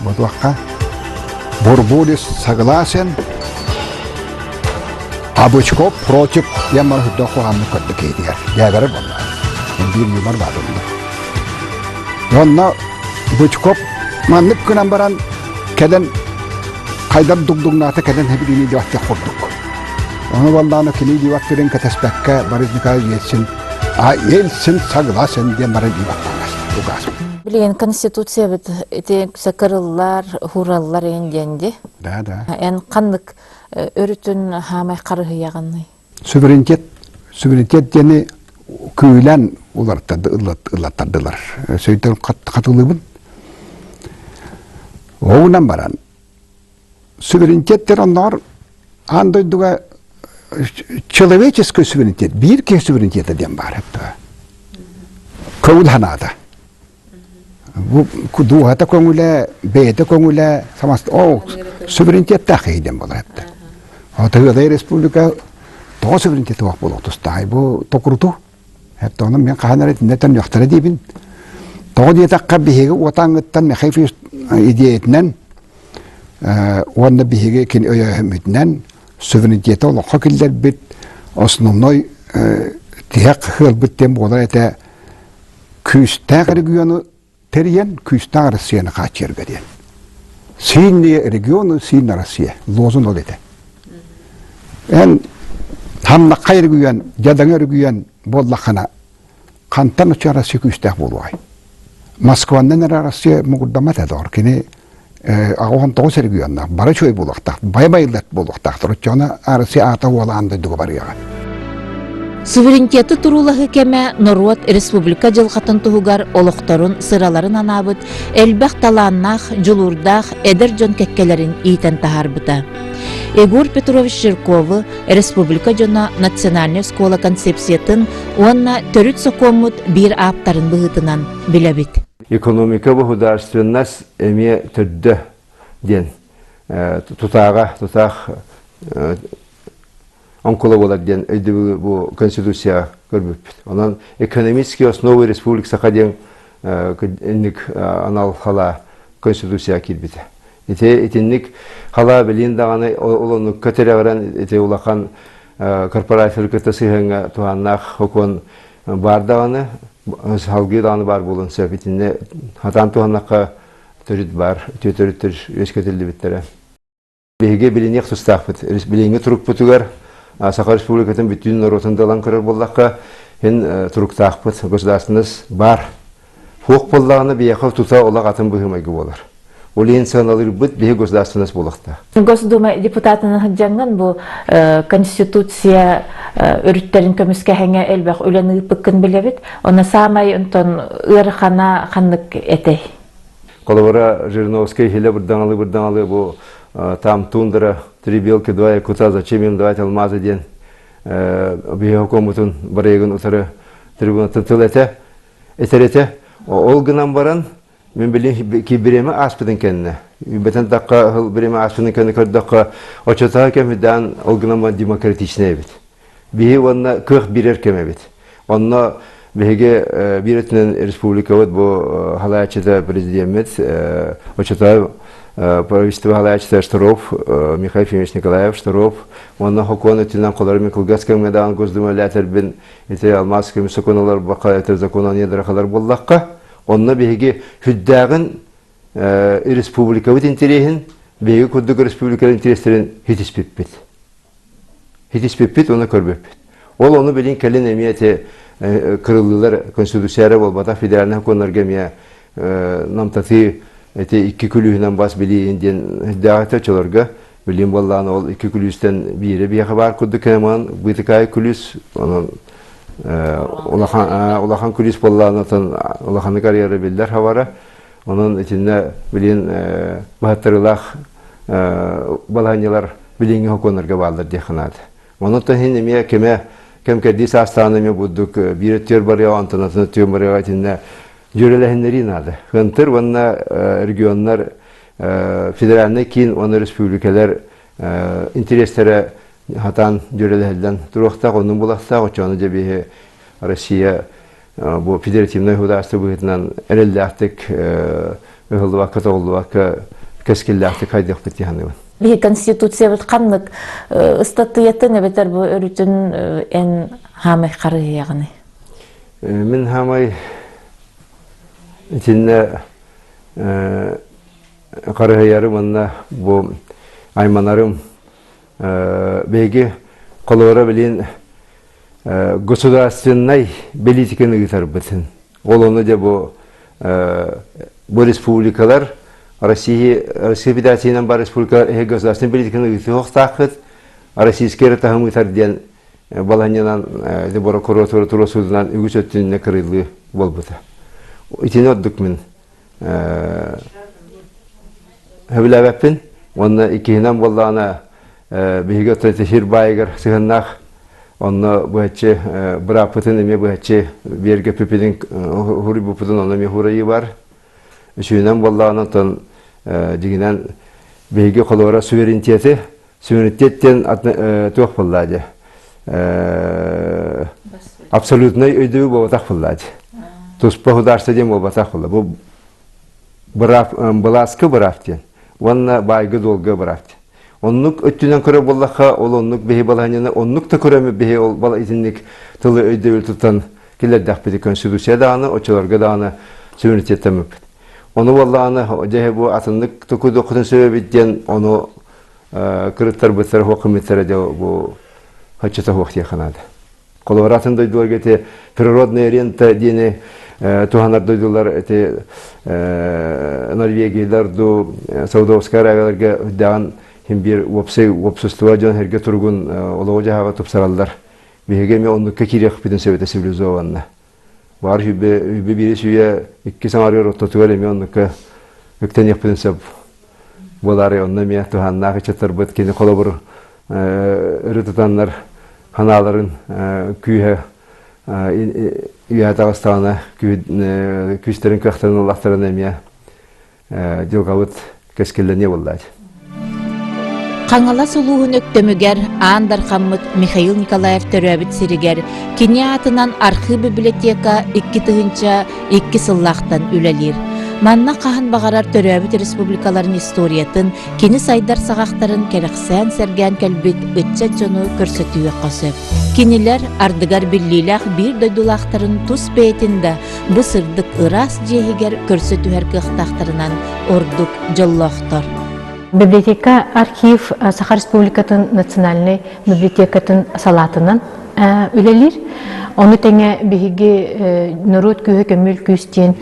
Бу Бурбулис согласен, а Бычков против диэн баран үрдэх куһаҕаннык көрдө киһитигэр. Дьээбэрэ буолла. Биир юмор баар онно. Онно Бычков маннык гынан баран кэлэн хайдар дугдугнаата кэлэн хэбилиини диэбаттыах курдук. Ону буоллаҕына кини диэбаттырын кэтэспэккэ Борис Николаевич Ельцин а Ельцин согласен диэн баран диэбаттаан указ. Билигин конституциябыт ити сакырыллар, хуураллар эн диэн ди. Да, да. Эн ханнык өрүтүн хаамай харыһыйаҕыный? Суверенитет, суверенитет диэни күүлэн уларыттардылар. Сөйтөн хатылыбын. Оҕунан баран суверенитеттер онноор аан дойдуга человеческий суверенитет, биир киһи суверенитета диэн баар Көҥүл ханаата. Бу дууһата көҥүлэ, бэйэтэ көҥүлэ, самаст о суверенитеттаах киһи диэн буолар этэ. Отыгыдай республика тоҕо суверенитети суох буолуох тустаахай бу токуруту. Это онон мен хаһан эрэ итиннэ төннүөхтэрэ диибин. Тоҕо диэтэххэ биһиги уотааҥҥыттан Михаил Федорович идиэйэтинэн уонна биһиги кини өйөөһүммүтүнэн суверенитети олоххо киллэрбит основной тиһэх ыалбыт диэн буолар этэ күүстээх региону тэрийэн күүстээх Россияны хааччыйарга диэн. Сильные регионы, сильная Россия. Лозунг ол этэ. Эн Тамнахха эргүйэн, дьадаҥы өргүйэн буоллаххына, хантан оччо Россия күүстээх буолуой? Москванан эрэ Россия муҥурдаммат ээ доҕор. Кини 89 регионнаах, бары үчүгэй буолуохтаах, бай байыллат буолуохтаахтар. Оччоҕуна Россия аата уола аан дойдуга барыаҕа. Суверенитеты туруулаһыы кэмэ норуот республика дьылҕатын туһугар олохторун, сыраларын анаабыт элбэх талааннаах, дьулуурдаах эдэр дьон кэккэлэрин иитэн таһаарбыта. Егор Петрович Жирковы республика дьоно национальнай оскуола концепциятын уонна төрүт сокуоммут биир ааптарын быһыытынан билэбит. Экономика государственность эмиэ төрдө диэн тутааҕа тутаах оҥкула буолар диэн өйдөбүлү бу Конституцияҕа көрбүппүт. Онон экономические основы Республики Саха диэн инник анал халаа Конституцияҕа киирбитэ. Ити итинник халаа билин даҕаны ол оннукка тирэҕирэн ити улахан корпорациялары кытта сыһыаҥҥа туһааннаах сокуон баар даҕаны салгыы даҕаны баар буолуон сөп. Итиннэ хатаан туһаннахха төрүт баар, үтүө төрүттэр үөскэтиллибиттэрэ. Биһиги билиниэх тустаахпыт. Билиҥҥи турукпутугар Саха Республикатын бүтүн норуотун далан көрөр буоллахха, һин туруктаахпыт, государственность баар. Хуох буоллаҕына биһиэхэ тута олох атын быһыы-майгы буолар. Ол иһин сыаналыырбыт биһи государственность буолуохтаах. Госдума депутатынан сылдьаҥҥын бу Конституция өрүттэрин көмүскэһэҥэ элбэх үлэни ыыппыккын билэбит. Онно саамай онтон ыарахана ханнык этэй? Холобура, Жириновский хиле бырдаҥалы бырдаҥалы бу там тундра, три белки, два якута, зачем им давать алмазы диэн биһи хокуоммутун барыйыгын утары трибунаттан тыл этэ, этэр этэ. Ол гынан баран, мин билин бириэмэ ааспытын кэннэ, бэтэн тахха хыл бириэмэ ааспытын кэннэ көрдөххө, оччотооҕу кэмидээн ол гынан баран демократичный эбит. Биһи уонна кыах биэрэр кэм эбит. Онно биһиги биир өттүнэн республикабыт бу халааччыта президеммит оччотооҕу правительство халааччыта Штыров, Михаил Ефимович Николаев Штыров уонна хокуон өттүнэн холору мин кылгас кэмҥэ даҕан Госдума үлээтэрбин ити алмаас көмүс сокуон олорбокко это закон о недрахалар буоллахха онно биһиги сүрдээҕин республикабыт интэриэһин биһиги курдук республикалар интэриэстэрин хитиспиппит. Хитиспиппит уонна көрбүппүт. Ол ону билин кэлин эмиэ ити кырыллыылар конституция эрэ буолбатах федеральнай сокуоннарга эмиэ намтатыы ити икки күлүүһүнэн бас билиин диэн дэҕэтэ очолорго билин буоллаан ол икки күлүүстэн биирэ биэхэ баар курдук кэмэн быытыкаай күлүүс онон улахан улахан күлүүс буоллаан отон улаханнык арыйара биллэр хабара Онон итиннэ билин баһаттарыылаах балаһанньалар билиҥҥи сокуоннарга бааллар диэххэ наада. Онон иһин эмиэ кэмэ кэм кэрдии саастаан эмиэ бурдук биир өттүгэр барыаҕа, онтон атын өттүгэр барыаҕа итиннэ дьүөрэлэһиннэрии наада. Хынтыр уонна регионнар федеральнай киин уонна республикалар интэриэстэрэ хатаан дьүөрэлэһиллэн туруохтаах, оннун булахтаах, оччону дьэ биһи Россия бу федеративнай государство быһыытынан эрэллээхтик ыһыллыбакка тоҕуллубакка кэскиллээхтик хайдыахпыт дии саныыбын. Биһи конституциябыт ханнык ыстатыйатын эбэтэр бу өрүтүн эн хаамай харыһыйаҕыный? Мин хаамай итиннэ харыһыйарым уонна бу айманарым биһиги холобура билин государственнай политиканы ыытарбытын. Ол ону дьэ бу бу республикалар Россия Россия Федерациянан бар республикалар эһи государственнай политиканы ыытыахтааххыт российскай эрэ таһым ыытар диэн балаһанньанан прокуратура туруорсуутунан үгүс өттүнэн кырыылыы буолбута. Итини ордук мин сөбүлээбэппин уонна иккиһинэн буоллаҕына биһиги оттон сир баайыгар сыһыаннаах онно быһаччы бырааппытын эмиэ быһаччы биэргэппиппитин хуруйбуппутун онно эмиэ хурайыы бар үсүһүнэн буоллаҕына оттон дьиҥинэн биһиги холобура суверенитеты суверенитет диэн туох буоллаа дьэ абсолютнай өйдөбүл буолбатах буоллаа дьэ туспа государство диэн буолбатах буолла бу быраап былааска быраап диэн уонна баайга-дуолга быраап диэн оннук өттүнэн көрөр буоллахха ол оннук биһи балаһанньаны оннук да көрөмүт биһи ол бала итинник тылы өйдөбүл тутан киллэрдэхпит конституция даҕаны оччолорго даҕаны суверенитеттэммиппит ону буоллаҕына дьэ бу атыннык тукудуоххутун сөбөбүт диэн ону кырыттарбыттара хуоххуммуттара дьэ бу. Хаччата суох диэххэ наада. Холобура атын дойдуларга ити природная рента диэни туһанар дойдулар ити Норвегиялар ду Саудовскай Аравияларга үрдээҕин хин биир уопсай уопсастыба дьон эргэ туругун олоҕу-дьаһаҕы тупсараллар. Биһиги эмиэ оннукка киириэхпитин сөп этэ цивилизованно. Баар үбэ үбэ биири сүүйэ икки саҥарыар ортотугар эмиэ оннукка үктэниэхпитин сөп буолаары онно эмиэ туһааннаах ыччаттарбыт кини холобур өрө тутаннар ханааларын күүһэ үөһэ таҕыстаҕына күүстэрин кыахтарын ыллахтарына эмиэ дьылҕабыт кэскиллэниэ буоллаат. Хаҥалас улууһун Өктөмүгэр Аан Дархаммыт Михаил Николаев төрөөбүт сиригэр кини аатынан архыып библиотека 2002 сыллаахтан үлэлиир. Манна хаһан баҕарар төрөөбүт республикаларын историятын, кини сайдар саҕахтарын кэрэхсээн-сэргээн кэлбит ыччат дьону көрсөтүөххэ сөп. Кинилэр ардыгар биллиилээх биир дойдулаахтарын тус бэйэтин да бу сырдык ыраас дьиэ иһигэр көрсө түһэр кыахтаахтарынан ордук дьоллоохтор. Библиотека архив Саха Республикатын национальнай библиотекатын салаатынан үлэлиир. Ону тэҥэ биһиги норуот күүһэ көмүл күүс диэн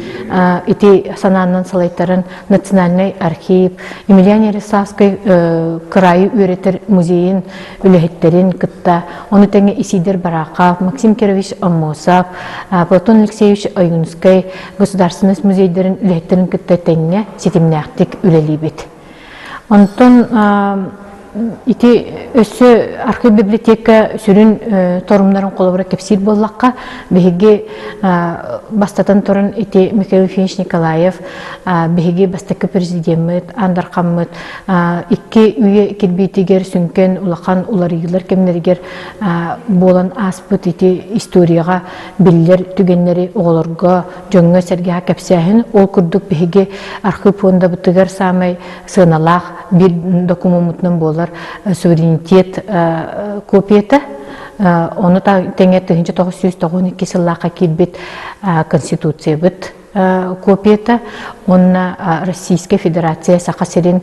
ити санаанан салайтаран национальнай архив Емельян Ярославскай кыраайы үөрэтэр музейын үлэһиттэрин кытта, ону тэҥэ Исидор Барахов, Максим Кирович Аммосов, Платон Алексеевич Ойуунускай государственность музейдарын үлэһиттэрин кытта тэҥҥэ ситимнээхтик үлэлиибит. Онтон ити өссө архив библиотека сүрүн торумнарын холобура кэпсиир буоллахха, биһиги бастатан туран ити Михаил Ефимович Николаев биһиги бастакы президеммит, Андархаммыт икки үйэ кирбиитигэр сүҥкэн улахан уларыйыылар кэмнэригэр буолан ааспыт ити историяҕа биллэр түгэннэри оҕолорго, дьоҥҥо-сэргэҕэ кэпсээһин. Ол курдук биһиги архыып фондабытыгар саамай сыаналаах биир докумуоммутунан буолар суверенитет копията. Ону тэҥэ 1992 сыллаахха киирбит Конституциябыт копията уонна Российскай Федерация Саха сирин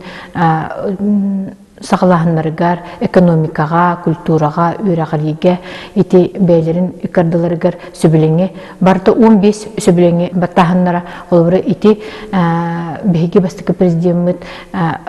саҕалааһыннарыгар, экономикаҕа, культураҕа, үөрэҕириигэ ити бэйэлэрин ыккардыларыгар сөбүлэҥи барыта 15 сөбүлэҥи баттааһыннара холобура ити биһиги бастакы президеммит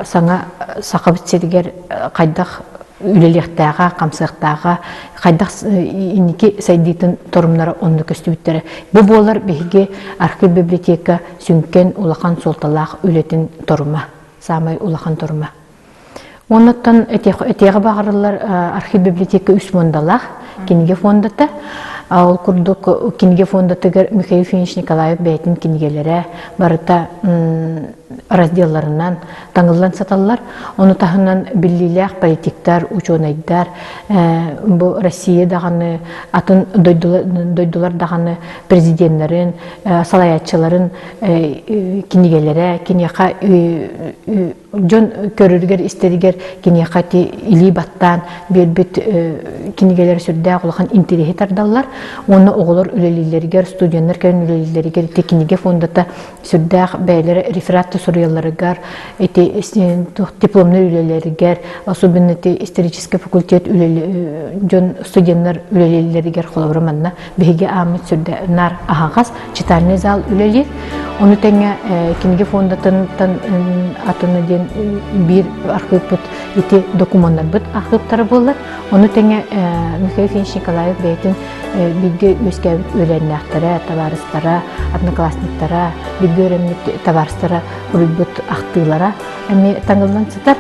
саҥа Сахабыт сиригэр хайдах үлэлиэхтээҕэ, хамсыахтааҕа, хайдах инники сайдыытын торумнара онно көстүбүттэрэ. Бу буолар биһиги архив библиотека сүҥкэн улахан суолталаах үлэтин торума, саамай улахан торума. Оннуттан этиэҕи баҕарыллар архив библиотека үс фондалаах кинигэ фондата. Ол курдук кинигэ фондатыгар Михаил Ефимович Николаев бэйэтин кинигэлэрэ барыта разделларынан таҥыллан сыталлар. Ону таһынан биллиилээх политиктар, учуонайдар, бу Россия даҕаны, атын дойдулар даҕаны президеннэрин, салайааччыларын кинигэлэрэ киниэхэ дьон көрөрүгэр-истэригэр киниэхэ ити илии баттаан биэрбит кинигэлэр сүрдээх улахан интэриэһи тардаллар уонна оҕолор үлэлииллэригэр, студеннар кэлэн үлэлииллэригэр ити кинигэ фондата сүрдээх бэйэлэрэ реферат суруйалларыгар, ити дипломнай үлэлэригэр, особенно ити исторический факультет дьон студеннар үлэлииллэригэр холобура манна биһиги ааммыт сүрдэ наар аһаҕас читальный зал үлэлиир. Ону тэҥэ кинигэ фондатыттан атыны диэн биир архыыппыт ити докумуоннарбыт архыыптара буоллар. Ону тэҥэ Михаил Ефимович Николаев бэйэтин бииргэ үөскээбит үөлээннээхтэрэ, табаарыстара, одноклассниктара, бииргэ үөрэммит табаарыстара суруйбут ахтыылара эмиэ таҥыллан сытар.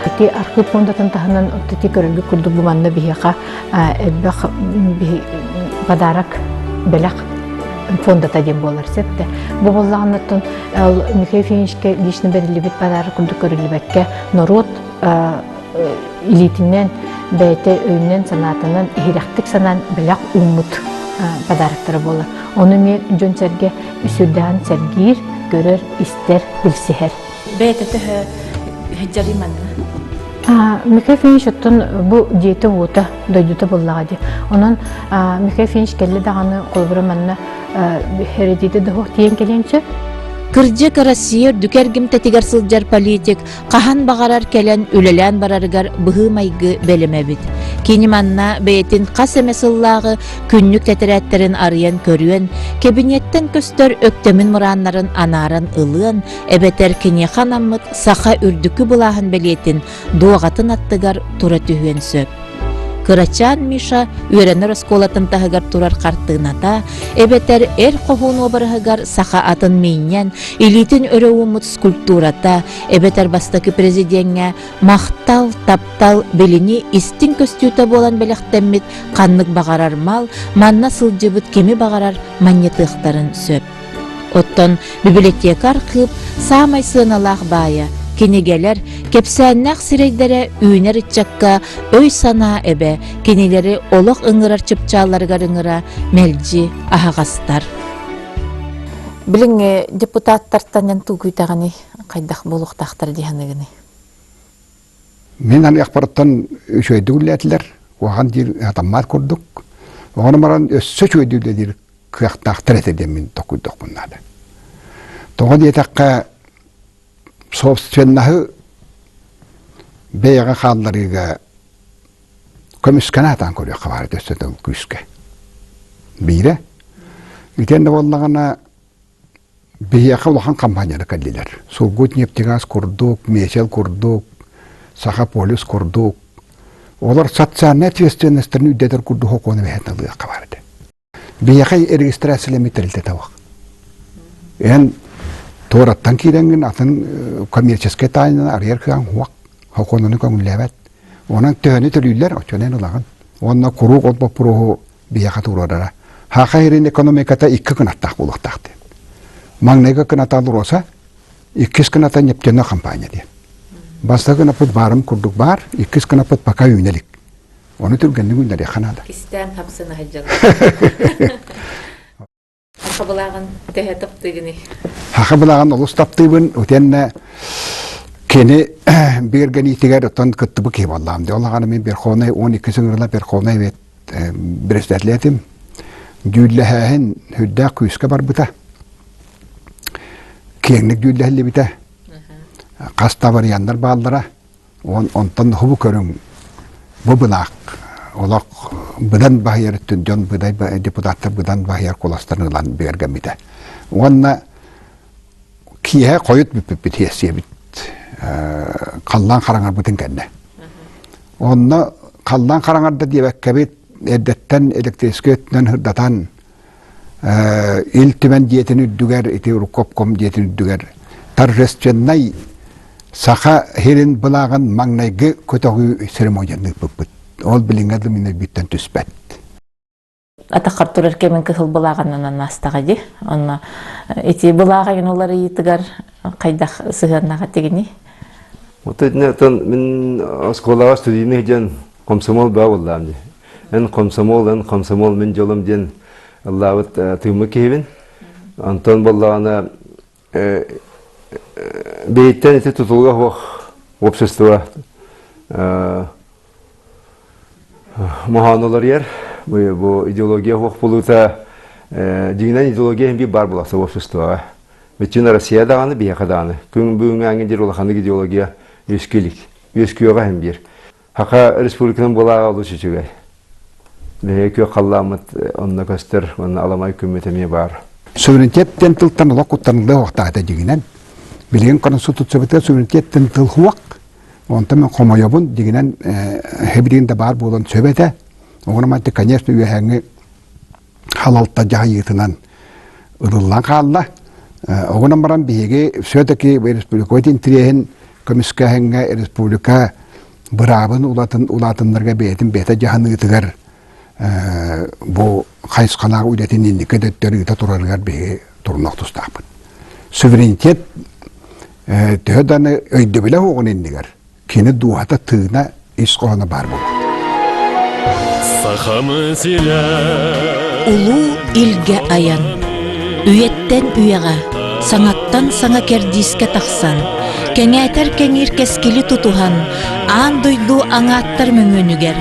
Ити архыып фондатын таһынан ити көрөргө курдук бу манна биһиэхэ элбэх подарок бэлэх фондата диэн буолар сөптө. Бу буоллаҕына Михаил Ефимовичка лично бэриллибит подарок курдук көрүллүбэккэ норуот илиитинэн бэйэтэ өйүнэн санаатынан иһирэхтик санаан бэлэх ууммут подароктара буолар. Ону эмиэ дьон-сэргэ сүрдээн сэргиир, көрөр, истэр, билсиһэр. Бэйэтэ төһө сылдьарый манна? Михаил Ефимович оттон бу дьиэтэ-уота, дойдута буоллаҕа дии. Онон Михаил Ефимович кэллэ даҕаны холобура манна эрэдиитэ да суох тиийэн кэлиэн сөп. Кырдьык Россия үрдүк эргимтэтигэр сылдьар политик хаһан баҕарар кэлэн үлэлээн барарыгар быһыы-майгы бэлэм эбит. Кини манна бэйэтин хас эмэ сыллааҕы күннүк тэтэрээттэрин арыйан көрүөн, кэбиниэттэн көстөр өктөмүн мырааннарын анааран ылыан, эбэтэр киниэхэ анаммыт саха үрдүкү былааһын бэлиэтин дуоҕатын аттыгар тура түһүөн сөп. Кырачаан Миша үөрэнэр оскуолатын таһыгар турар хартыыната, эбэтэр эр хоһуун уобараһыгар саха атын миинньэн, илиитин өрө ууммут скульптурата, эбэтэр бастакы президеҥҥэ махтал, таптал билини истиҥ көстүүтэ буолан бэлэхтэммит ханнык баҕарар мал манна сылдьыбыт кими баҕарар манньытыахтарын сөп. Оттон библиотека архыып саамай сыаналаах баайа, кинигэлэр, кэпсээннээх сирэйдэрэ үүнэр ыччакка өй-санаа эбэ, кинилэри олох ыҥырар чыпчаалларыгар ыҥыра мэлдьи аһаҕастар. Билиҥҥи депутаттартан эн тугуйдаҕыный, хайдах буолуохтаахтар дии саныыгыный? Мин аныахпарыттан үчүгэйдик үлэлээтилэр, куһаҕан диир сатаммат курдук. Оҕону баран өссө үчүгэйдик үлэлиир кыахтаахтар этэ диэн мин токуйдохпун наада. Тоҕо диэтэххэ, собственноһы бэйэҕэ хаалларыыга көмүскэнэ сатаан көрүөххэ баар этэ өссө тыл күүскэ. Биирэ. Итиэннэ буоллаҕына Биһиэхэ улахан компаниялар кэллилэр. Сургутнефтегаз курдук, Мечел курдук, Сахаполис курдук. Олор социальнай ответственностарын үрдэтэр курдук сокуону бэһэн ылыахха баар этэ. Биһиэхэ регистрациялэммит тэрилтэ табах. Эн туораттан киирэҥҥин атын коммерческай тайнаны арыйар кыаҕыҥ суох. Сокуонуну көҥүллээбэт. Онон төһөнү төлүүллэр, оччонон ылаҕын. Уонна куруук ол боппуруоһу биһиэхэ туруорара. Саха сирин экономиката икки кынаттаах буолуохтаах диэн. Маҥнайгы кыната Алроса, иккис кыната нефтяной компания диэн. Бастакы кынаппыт баарым курдук баар, иккис кынаппыт пока үүнэ илик. Ону түргэнник үүннэриэххэ наада. Кистээн хапсына сылдьаллар. Саха былааҕын төһө таптыыгыный? Саха былааҕын олус таптыыбын. Утенна кини бигэргэниитигэр оттон кыттыбыт киһи буоллаҕым. Ол аҕаны мин Верховнай 12 сыҥырыла Верховнай эбит председатель этим. Дьүүллэһээһин үрдээх күүскэ барбыта. Киэҥник дьүүллэһиллибитэ. Хас да варианнар бааллара. Онтон хубу көрүҥ бу былаах олох быдан баһыйар өттүн дьон быдай депутаттар быдан баһыйар куоластарын ылан бигэргэммитэ. Уонна киэһэ хойут бүппүппүт сиэссийэбит халлаан хараҥарбытын кэннэ. Онно халлаан хараҥарда диэбэккэбит эрдэттэн электрическэй өттүнэн сырдатан Ил Түмэн дьиэтин үрдүгэр, ити Рукопком дьиэтин үрдүгэр торжественнай Саха сирин былааҕын маҥнайгы көтөҕүү церемонияны ыыппыппыт. Ол билиҥҥэ да мин өйбүттэн түспэт. Атаххар турар кэмин кыһыл былааҕынан аастаҕа дии. Онно ити былааҕын уларыйыытыгар хайдах сыһыаннаах этигиний? Вот итинтэн мин оскуолаҕа студийный диэн комсомол баа буоллаам дии. Эн комсомол, эн комсомол мин дьолум диэн ыллаабыт тыыммыт киһибин. Онтон буоллаҕына бэйиттэн ити тутулуга суох общество моһоонулар ер бу идеология суох буолуута дьиҥинэн идеология биир баар буолахса обществоҕа Бүтүн Россия даҕаны биһиэхэ даҕаны күн бүгүҥҥү диир улаханнык идеология үөскүү илик үөскүөҕэ иһин биир Саха Республикатын былааҕа олус үчүгэй. Биһиги күөх халлааммыт онно көстөр, уонна аламай күммүт эмиэ баар. Суверенитет диэн тылтан олох куттаныллыа уохтаата дьиҥинэн. Билигин Конституциябытыгар суверенитет диэн тыл хуох. Онтон мен хомойобун дьиҥинэн хэбилигин да баар буолан сөп этэ. Оҕону манты, конечно, үөһээҥҥи халалта дьаһайыытынан ылыллан хаалла. Оҕунан баран биһиги все-таки республикабыт интириэһин көмүскээһиҥҥэ республика быраабын улатын улаатыннарга бэйэтин бэйэтэ дьаһаныытыгар бу хайысхалаах үлэтин инники өттөр ыыта турарыгар биһиги турунуох тустаахпыт. Суверенитет төһө даҕаны өйдөбүлэ суоҕун иннигэр кини дууһата тыына ис хоһооно баар буолуохтаах. Сахамы сирэ Улуу Илгэ айан үйэттэн үйэҕэ саҥаттан саҥа кэрдиискэ тахсан кэҥээтэр кэҥиир кэскили тутуһан аан дойду аҥааттар мөҥүөнүгэр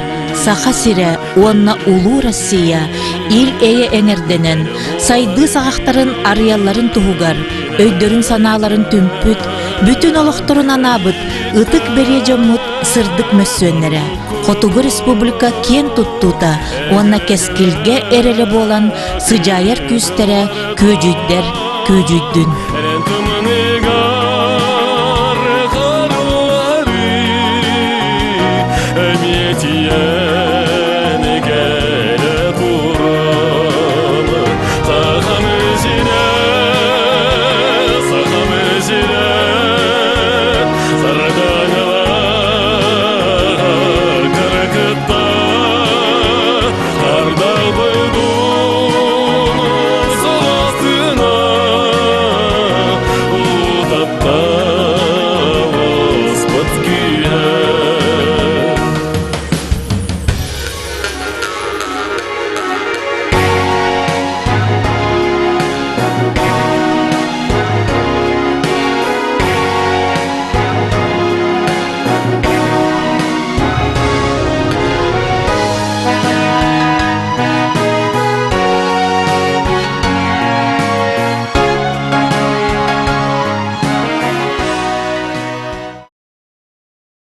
Саха сирэ уонна Улуу Россия ил-эйэ эҥэрдэнэн сайдыы саҕахтарын арыйалларын туһугар өйдөрүн-санааларын түмпүт, бүтүн олохторун анаабыт ытык Ытык бэлиэ дьоммут сырдык мөссүөннэрэ, Хотугу республика киэн туттуута уонна кэскилгэ эрэлэ буолан сыдьаайар күүстэрэ күөдьүйдэр күөдьүйдүн.